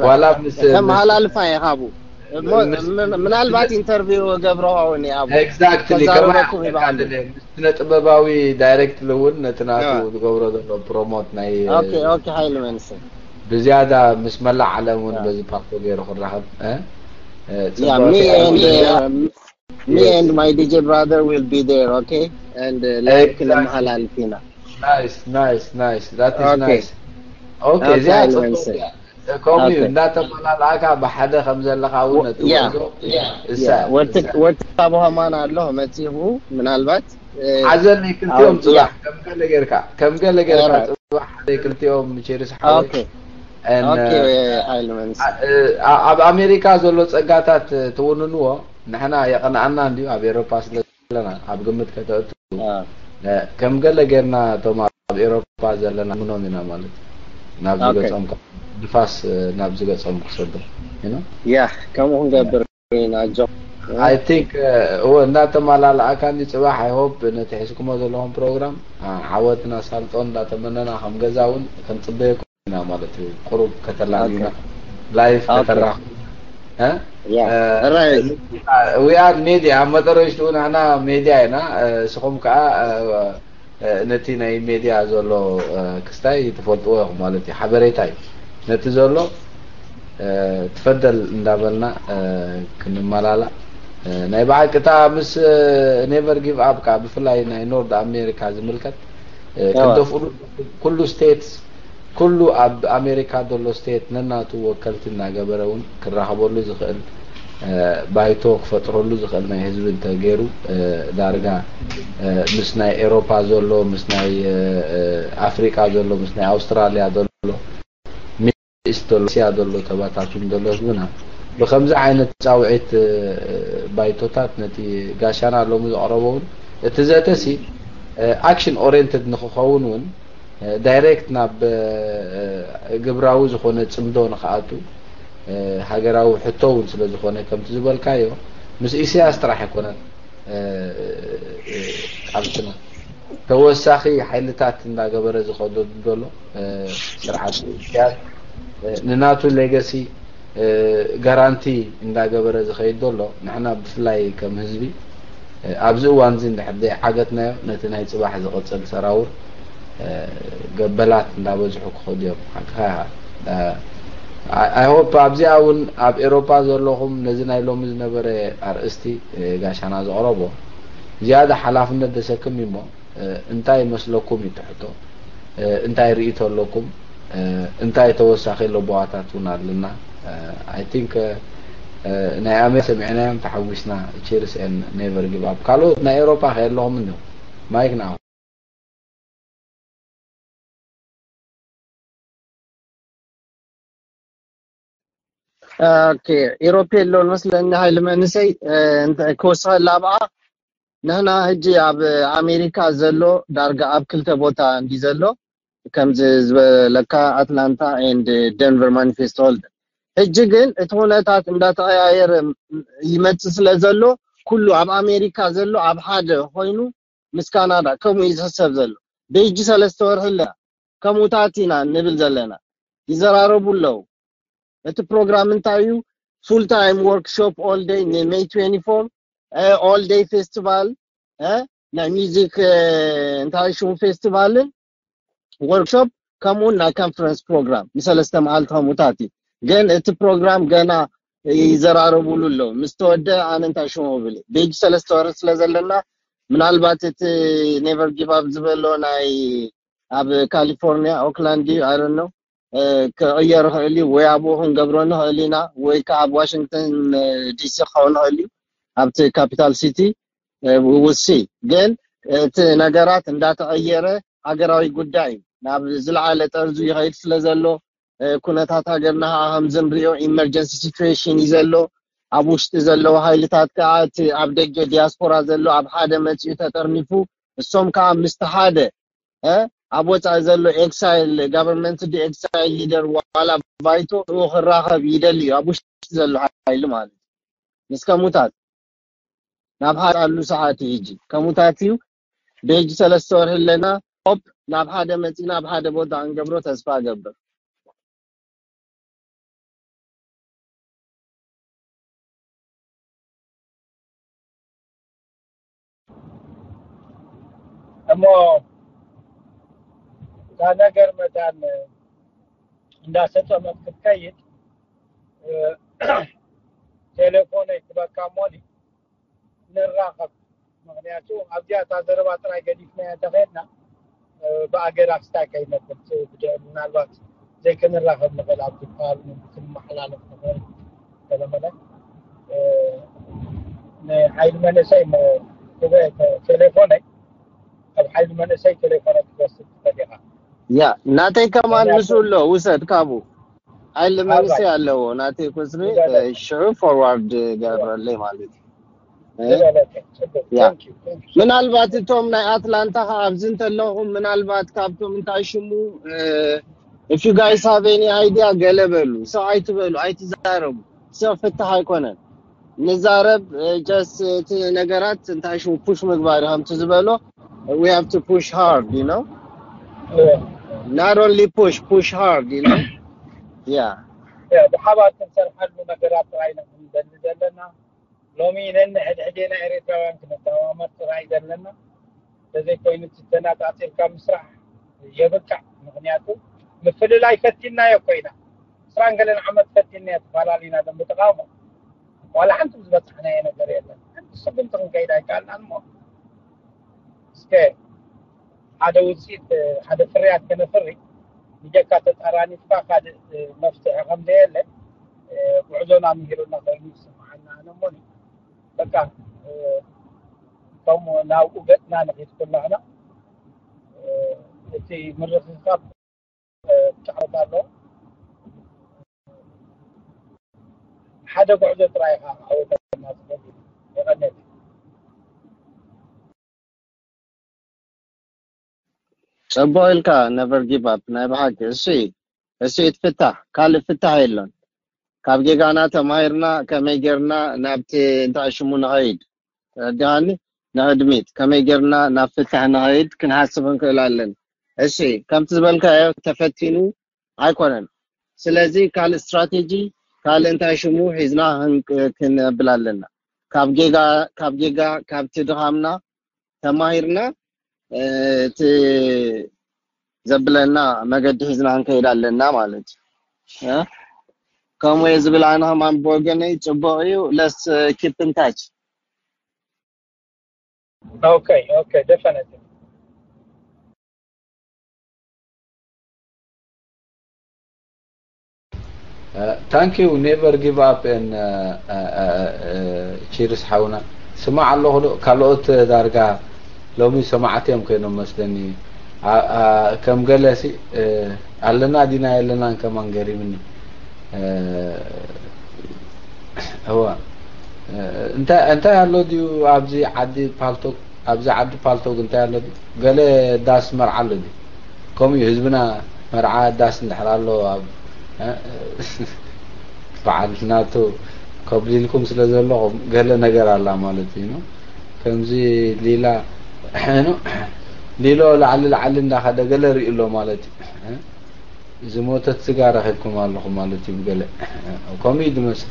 ዋላ ምስ ከመሓላልፋ እየ ካብኡ ምናልባት ኢንተርቪው ገብሮ ውን ኣብኡ ኤግዛክትሊ ከዛረበኩም ይበሃል ስነ ጥበባዊ ዳይሬክት እውን ነቲ ናቱ ዝገብሮ ዘሎ ፕሮሞት ናይ ኦኬ ኦኬ ሓይሊ መንሰ ብዝያዳ ምስ መላእ ዓለም እውን በዚ ፓርቶ ገይሩ ክራኸብ እ? እ፣ Yeah, ጽቡቕ me ስራሕ። and uh, me and my D J brother will be there, okay? And uh, like Exactly. ለመሓላልፍ ኢና Nice, nice, nice. That is Okay. Nice. Okay, Okay, እዚኣ I'll ጽቡቕ answer. እያ። ከምኡ እዩ Okay. እንዳተመላላእካ ብሓደ ከም ዘለኻ እውን ነቲ Yeah. ጉዕዞ እሳ ወርትካ ብኸማን ኣሎ መፂኹ ምናልባት እ፣ ሓዘለይ ክልቲኦም ኣው- ጽባሕ yeah. ከም ገለ ጌርካ ከም ገለ ጌርካ Alright. ጽባሕ ሓዘለይ ክልቲኦም ቺርስ ሓወይ Okay. And, Okay, uh, ሓይሊ መንስ አ- እ፣ ኣ- ኣብ ኣሜሪካ ዘሎ ጸጋታት ትውንንዎ ንሕና የቐንኣና እንድዩ ኣብ ኤሮፓ ስለ ዘለና ኣብ ግምት ከተእቱ እ፣ ከም ገለ ጌርና እቶም ኣብ ኤሮፓ ዘለና ምኖም ኢና ማለት እዩ ናብዚ Okay. ገጾም ከ- ንፋስ እ፣ ናብዚ ገጾም ክሰዶ you know? Yeah, ከምኡ ክንገብር ኢና ኣጆ I think እወ እንዳተማላላኣካ እንዲ ጽባሕ I hope ነቲ ሒዝኩሞ ዘለኹም ፕሮግራም ዓ- ዓወትና ሳልጦን እንዳተመነና ከም ገዛ እውን ክንጽበየኩም ኢና ማለት እዩ። ቁሩብ ከተላልዩና ላይፍ Okay. ከተራኽቡ እ? Yeah. እ፣ Right. We are media ኣብ መጠረሽትኡ ንሕና ሜድያ ኢና እ፣ እስኹም ከዓ እ፣ እ፣ ነቲ ናይ ሜድያ ዘሎ እ፣ ክስታይ ትፈልጥዎ ኢኹም ማለት እዩ ሓበሬታ እዩ ነቲ ዘሎ እ፣ ትፈደል እንዳበልና እ፣ ክንመላላእ እ፣ ናይ ብሓቂ እታ ምስ ኔቨር ጊቭ ኣፕ ከዓ ብፍላይ ናይ ኖርድ ኣሜሪካ ዝምልከት እ፣ እዋ። ክንደፍእሉ ኩሉ ስቴትስ ኩሉ ኣብ ኣሜሪካ ዘሎ ስቴት ነናቱ ወከልቲ እናገበረ እውን ክራኸበሉ ዝኽእል እ፣ ባይቶ ክፈጥረሉ ዝኽእል ናይ ህዝቢ እንተገይሩ እ፣ ዳርጋ እ፣ ምስ ናይ ኤሮፓ ዘሎ ምስ ናይ እ፣ እ፣ ኣፍሪቃ ዘሎ ምስ ናይ ኣውስትራሊያ ዘሎ ኢስት ዘሎ እስያ ዘሎ ተባታቱን ዘሎ ህዝብና ብከምዚ ዓይነት ፃውዒት እ፣ ባይቶታት ነቲ ጋሻና ሎሚ ዘቕረቦ እውን እቲ ዘተሲ ኣክሽን ኦሪየንትድ ንክኸውን እውን ዳይሬክት ናብ ግብራዊ ዝኾነ ፅምዶ ንክኣቱ ሃገራዊ ሕቶ እውን ስለ ዝኾነ ከምቲ ዝበልካዮ ምስ ኢሳያስ ጥራሕ ኣይኮነን ቃልስና ተወሳኺ ሓይልታት እንዳገበረ ዝኸዶ ዘሎ ስርዓት ኢሳያስ ንናቱ ሌገሲ ጋራንቲ እንዳገበረ ዝኸይድ ዘሎ ንሕና ብፍላይ ከም ህዝቢ ኣብዚ እዋን እዚ እንድሕር ዘይዓገትናዮ ነቲ ናይ ፅባሕ ዝቕፅል ሰራውር ገበላት እንዳበዝሑ ክኸዱ እዮም ሓቅኻ ኢኻ I hope ኣብዚኣ እውን ኣብ ኤሮፓ ዘለኹም ነዚ ናይ ሎሚ ዝነበረ ኣርእስቲ ጋሻና ዘቕረቦ ዝያዳ ሓላፍነት ዘሰክም እዩ እሞ እንታይ ይመስለኩም እዩ ትሕቶ እንታይ ርእይቶ ኣለኩም እንታይ ተወሳኺ ለቦዋታት እውን ኣለና I think ናይ ኣሜሪካ ሰሚዕናዮም ተሓጒስና cheers and never give up ካልኦት ናይ ኤሮፓ ከየለኹም እንዲኹም ማይክ ንዓኹም ኦኬ ኢሮፕ የለውን መስለኒ ሃይሊ መንእሰይ ክወስኸላ ብኣ ንሕና ሕጂ ኣብ ኣሜሪካ ዘሎ ዳርጋ ኣብ ክልተ ቦታ እንዲ ዘሎ ከምዚ ዝበለካ ኣትላንታ ኤንድ ደንቨር ማኒፌስቶ ሆልደር ሕጂ ግን እቲ ኩነታት እንዳተቀያየረ ይመፅእ ስለ ዘሎ ኩሉ ኣብ ኣሜሪካ ዘሎ ኣብ ሓደ ኮይኑ ምስ ካናዳ ከምኡ እዩ ዝሕሰብ ዘሎ ቤጂ ሰለስተ ወርሒ ኣለና ከምኡታት ኢና ንብል ዘለና ይዘራረቡ ኣለዉ እቲ ፕሮግራም እንታይ እዩ full time workshop all day ን May twenty-four all day festival ናይ ሚዚክ እንታይ ሽሙ ፌስቲቫልን ወርክሾፕ ከምኡውን ናይ ኮንፈረንስ ፕሮግራም ንሰለስተ መዓልቲ ከምኡታት እዩ ግን እቲ ፕሮግራም ገና ይዘራረቡሉ ኣለዉ ምስ ተወደ ኣነ እንታይ ሽሙ ብል ቤጅ ሰለስተ ወርሒ ስለ ዘለና ምናልባት እቲ ኔቨር ጊቭ ኣፕ ዝበሎ ናይ ኣብ ካሊፎርኒያ ኦክላንድ ድዩ ኣረኖ ክቕየር ይኽእል እዩ፣ ወይ ኣብኡ ክንገብሮ ንኽእል ኢና፣ ወይ ከዓ ኣብ ዋሽንግተን ዲሲ ክኸውን ይኽእል እዩ፣ ኣብቲ ካፒታል ሲቲ ውሲ። ግን እቲ ነገራት እንዳተቐየረ ሃገራዊ ጉዳይ ናብ ዝለዓለ ጠርዙ ይኸይድ ስለ ዘሎ፣ ኩነታት ሃገርና ከዓ ከምዚ ንሪኦ ኢመርጀንሲ ሲቹዌሽን እዩ ዘሎ። ኣብ ውሽጢ ዘለዉ ሓይልታት ከዓ እቲ ኣብ ደገ ዲያስፖራ ዘሎ ኣብ ሓደ መፂኡ ተጠርኒፉ፣ እሶም ከዓ ምስቲ ሓደ ኣብ ወፃኢ ዘሎ ኤክሳይል ጋቨርንመንት ዲ ኤክሳይል ሊደር ዋላ ባይቶ ንኡ ክራኸብ ይደሊ እዩ፣ ኣብ ውሽጢ ዘሎ ሓይሊ ማለት እዩ። ምስ ከሙታት ናብ ሓፃሉ ሰዓት እዩ። ሕጂ ከሙታት እዩ። ብሕጂ ሰለስተ ወርሒ ኣለና። ሆፕ ናብ ሓደ መፂና ኣብ ሓደ ቦታ ክንገብሮ ተስፋ እገብር። እሞ እታ ነገር መታን እንዳሰጠመት ክትከይድ ቴሌፎነይ ክበካ እሞኒ ንራኸብ። ምክንያቱ ኣብዚኣ እታ ዘረባ ጥራይ ገዲፍና ተኸድና ብኣገዳ ክስታይ ከይነብል ምናልባት ዘይክንራኸብ ንኽእል ኣብ ዝበሃል ክንመሓላለፍ ንኽእል ተለመለ ንሓይል መንእሰይ ቴሌፎነይ ኣብ ሓይል መንእሰይ ቴሌፎነ ክትወስድ ትኽእል ኢኻ። ያ ናተይ ከማን ምስኡ ኣሎ ውሰድ ካብኡ። ሓይል መንእሰይ ኣለዎ ናተይ ቁፅሪ ሽዑ ፎርዋርድ ገብረለይ ማለት እዩ። ምናልባት እቶም ናይ ኣትላንታ ከዓ ኣብዚ እንተለኹም ምናልባት ካብቶም እንታይ ሽሙ if you guys have any idea ገለ በሉ። ሰው ኣይትበሉ፣ ኣይትዛረቡ። ሰው ፍትሕ ኣይኮነን። ንዛረብ just እቲ ነገራት እንታይ ሽሙ ፑሽ ምግባር ከምቲ ዝበሎ we have to push hard you know not only push push hard you know yeah ብሓባር ክንሰርሓሉ ነገራት ጥራይ ኢና ክንደሊ ዘለና። ሎሚ ነንሕድሕዴና ኤርትራውያን ክንተማመር ጥራይ ዘለና። እንተዘይኮይኑ እቲ ተናጣጢልካ ምስራሕ የብቅዕ። ምክንያቱ ምፍልላይ ፈቲንናዮ እኮ ኢና። ዕስራን ገለን ዓመት ፈቲንናዮ ተፈላለዩና ደንብ ተቃውሞ። ዋላ ሓንቲ ዝበጻሕናዮ ነገር የለን። ሓንቲ ስጉምቲ ክንከይድ ኣይከኣልናን እሞ እስከ ሓደ ውፅኢት ሓደ ፍርያት ከነፍሪ ብጀካ ተጣራኒፍካ ካልእ መፍትሒ ከም ዘየለ ጉዕዞና ምሂሩና ኮይኑ ይስምዓና። ኣነ እሞኒ በቃ ከም ናብኡ ገፅና ንኺድ ኩላህና እቲ ምርኽኻብ ጫወታ ኣሎ። ሓደ ጉዕዞ ጥራይ ኢኻ ዓወትና ዝኸድ። የቐኔል። ፅቡቕ ኢልካ never give up ናይ ብሓቂ እሱ እዩ። እሱ እዩ እቲ ፍታሕ፣ ካልእ ፍታሕ የሎን። ካብ ጌጋና ተማሂርና ከመይ ጌርና ናብቲ እንታይ ሽሙ ንኸይድ ተረዲኻኒ ንቕድሚት ከመይ ጌርና ናብ ፍታሕ ንኸይድ ክንሓስብ ክንክእል ኣለና። እሺ ከምቲ ዝበልካዮ ተፈቲኑ ኣይኮነን። ስለዚ ካልእ ስትራቴጂ ካልእ እንታይ ሽሙ ሒዝና ክንብል ኣለና። ካብ ጌጋ ካብ ጌጋ ካብቲ ድኻምና ተማሂርና እቲ ዘብለና መገዲ ሒዝና ክንከይድ ኣለና ማለት እዩ። ከምኡ እየ ዝብል ኣነ ከማን ብወገነይ ፅቡቕ እዩ። Let's keep in touch። Okay, okay, definitely. Thank you, never give up and cheers ሓውና። ስማዕ ኣለኹ ካልኦት ዳርጋ ሎሚ ሰማዕቲ እዮም ኮይኖም መስለኒ። ከም ገለ ሲ ኣለና ዲና የለናን ከማን ገሪምኒ። እዋ እንታይ እንታይ ኣሎ ድዩ ኣብዚ ዓዲ ፓልቶክ ኣብዚ ዓዲ ፓልቶክ እንታይ ኣሎ ድዩ? ገለ ዳስ መርዓ ኣሎ ድዩ? ከምኡ እዩ ህዝብና መርዓ ዳስ እንድሕር ኣሎ ኣብ በዓል ናቱ ከብሊልኩም ስለ ዘለኹም ገለ ነገር ኣላ ማለት እዩ። ከምዚ ሊላ ሊሎ ላዕሊ ላዕሊ እንዳኸደ ገለ ርእዩ ኣሎ ማለት እዩ። ዝሞተት ስጋ ረኺብኩም ኣለኹም ማለት እዩ። ብገለ ከምኡ እዩ ዝመስል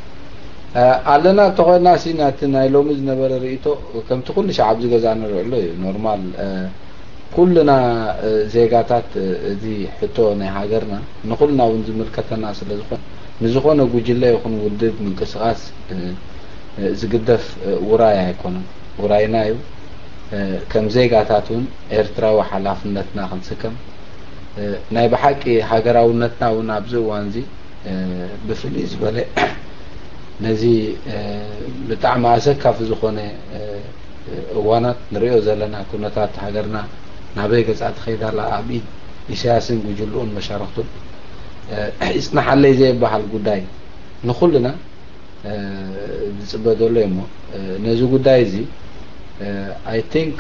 ኣለና እንተኾይና ሲ ናቲ ናይ ሎሚ ዝነበረ ርእይቶ ከምቲ ኩሉ ሻዕ ኣብዚ ገዛ ንሪኦ ኣሎ እዩ ኖርማል። ኩልና ዜጋታት እዚ ሕቶ ናይ ሃገርና ንኹልና እውን ዝምልከተና ስለ ዝኾነ ንዝኾነ ጉጅለ ይኹን ውድብ ምንቅስቃስ ዝግደፍ ውራይ ኣይኮነን፣ ውራይና እዩ። ከም ዜጋታት እውን ኤርትራዊ ሓላፍነትና ክንስከም ናይ ብሓቂ ሃገራውነትና እውን ኣብዚ እዋን እዚ ብፍልይ ዝበለ ነዚ ብጣዕሚ ኣሰካፊ ዝኾነ እዋናት ንሪኦ ዘለና ኩነታት ሃገርና ናበይ ገጻ ትኸይድ ኣላ ኣብ ኢድ ኢሳያስን ጉጅልኡን መሻርኽቱን ይጽናሓለይ ዘይበሃል ጉዳይ ንኹልና ዝጽበ ዘሎ እሞ ነዚ ጉዳይ እዚ I think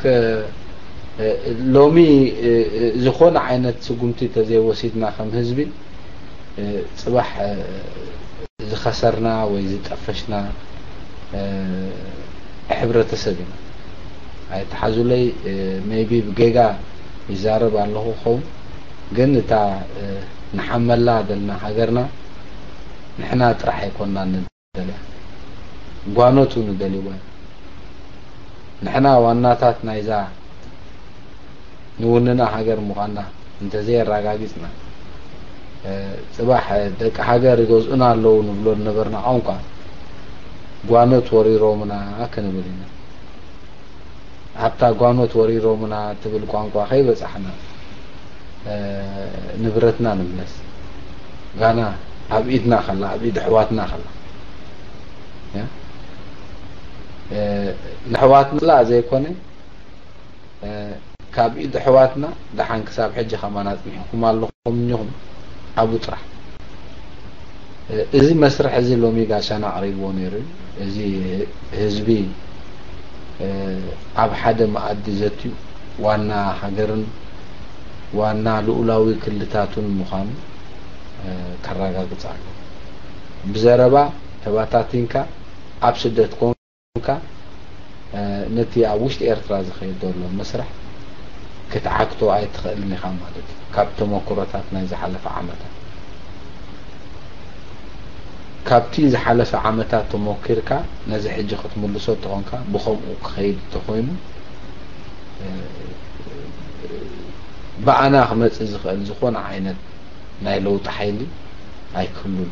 ሎሚ ዝኾነ ዓይነት ስጉምቲ ተዘይወሲድና ከም ህዝቢ ጽባሕ ዝኸሰርና ወይ ዝጠፈሽና ሕብረተሰብ ኢና። ኣይተሓዙለይ maybe ብጌጋ ይዛረብ ኣለኹ ኸውን ግን እታ ንሓመላ ዘለና ሃገርና ንሕና ጥራሕ ኣይኮንና ንደልያ ጓኖት እውን ንደልይዋ ኢና። ንሕና ዋናታት ናይዛ ንውንና ሃገር ምዃንና እንተዘየረጋጊጽና ጽባሕ ደቂ ሃገር ይገዝኡና ኣለዉ ንብሎ ዝነበርና ቋንቋ ጓኖት ወሪሮምና ክንብል ኢና። ኣብታ ጓኖት ወሪሮምና ትብል ቋንቋ ከይበጻሕና ንብረትና ንምለስ ጋና ኣብ ኢድና ከላ ኣብ ኢድ ኣሕዋትና ከላ ንኣሕዋትና ዘይኮነ ካብ ኢድ ኣሕዋትና ደሓን ክሳብ ሕጂ ከማን ኣጽኒሕኩም ኣለኹም እኒኹም ኣብኡ ጥራሕ እዚ መስርሕ እዚ ሎሚ ጋሻና ኣቕሪብዎ ነይሩ እዩ። እዚ ህዝቢ ኣብ ሓደ መኣዲ ዘትዩ ዋና ሃገርን ዋና ልኡላዊ ክልታቱን ምዃኑ ከረጋግጽ ኣሎ። ብዘረባ ተባታቲንካ ኣብ ስደት ኮንካ ነቲ ኣብ ውሽጢ ኤርትራ ዝኸይድ ዘሎ መስርሕ ክትዓግቶ ኣይትኽእልን ኢኻ ማለት እዩ። ካብ ተመክሮታት ናይ ዝሓለፈ ዓመታት ካብቲ ዝሓለፈ ዓመታት ተሞኪርካ ነዚ ሕጂ ክትምልሶ እንተኾንካ ብኸምኡ ክኸይድ እንተኾይኑ ብኣና ክመጽእ ዝኽእል ዝኾነ ዓይነት ናይ ለውጢ ሓይሊ ኣይክህሉን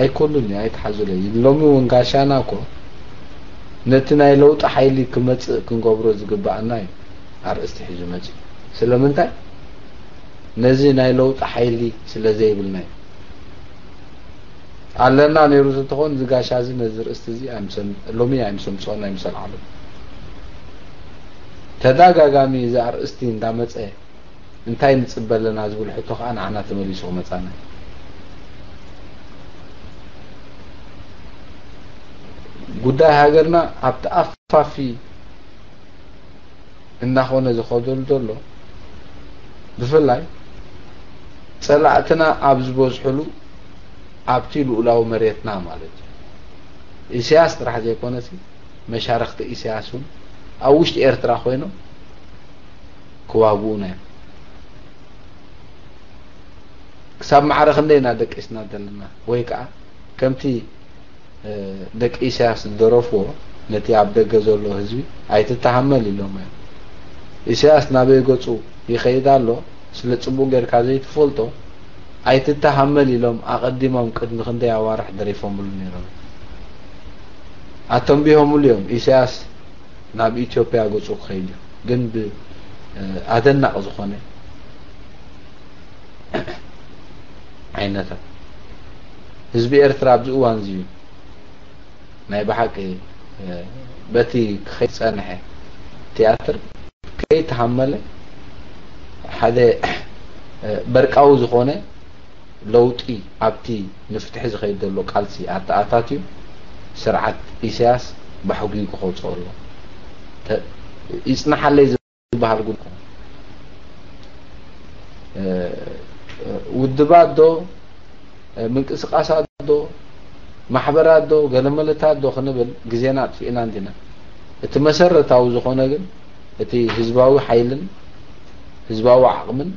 ኣይኮኑን ኣይተሓዙለይ ሎሚ እውን ጋሻና እኮ ነቲ ናይ ለውጢ ሓይሊ ክመጽእ ክንገብሮ ዝግባኣና እዩ ኣርእስቲ ሒዙ መጽእ ስለምንታይ ነዚ ናይ ለውጢ ሓይሊ ስለ ዘይብልና እዩ ኣለና ነይሩ ተኾን ዝጋሻ እዚ ነዚ ርእስቲ እዚ ሎሚ ኣይምሰምፅኦን ኣይምሰልዓሉ ተዳጋጋሚ እዚ ኣርእስቲ እንዳመፀ እንታይ ንፅበ ኣለና ዝብል ሕቶ ከዓ ንዓና ተመሊሱ ክመፃና ጉዳይ ሃገርና ኣብ ተኣፋፊ እናኾነ ዝኸደሉ ዘሎ ብፍላይ ፀላእትና ኣብ ዝበዝሕሉ ኣብቲ ልኡላዊ መሬትና ማለት እዩ ኢሳያስ ጥራሕ ዘይኮነሲ መሻርክቲ ኢሳያስ እውን ኣብ ውሽጢ ኤርትራ ኮይኖም ክዋግኡና እዮም። ክሳብ ማዕረ ክንደይ ኢና ደቂስና ዘለና ወይ ከዓ ከምቲ ደቂ ኢሳያስ ዝደረፍዎ ነቲ ኣብ ደገ ዘሎ ህዝቢ ኣይትተሃመል ኢሎም እዮም። ኢሳያስ ናበይ ገፁ ይኸይድ ኣሎ ስለ ፅቡቅ ጌርካ ዘይትፈልጦ ኣይትተሃመል ኢሎም ኣቐዲሞም ቅድሚ ክንደይ ኣዋርሕ ደሪፎምሉ ነይሮም። ኣተንቢሆምሉ እዮም ኢሳያስ ናብ ኢትዮጵያ ገፁ ክኸይድ እዩ ግን ብኣደናቕ ዝኾነ ዓይነታት ህዝቢ ኤርትራ ኣብዚ እዋን እዚ ናይ ብሓቂ በቲ ክኸይድ ዝፀንሐ ቲያትር ከይተሃመለ ሓደ በርቃዊ ዝኾነ ለውጢ ኣብቲ ንፍትሒ ዝኸይድ ዘሎ ቃልሲ ኣተኣታትዩ ስርዓት ኢሳያስ ባሕጒ ክኸውፅኦ ኣሎ። ይፅናሓለይ ዝበሃል ጉዳይ ውድባት ዶ ምንቅስቃሳት ዶ ማሕበራት ዶ ገለመለታት ዶ ክንብል ግዜና ኣጥፊእና እንዲና። እቲ መሰረታዊ ዝኾነ ግን እቲ ህዝባዊ ሓይልን ህዝባዊ ዓቕምን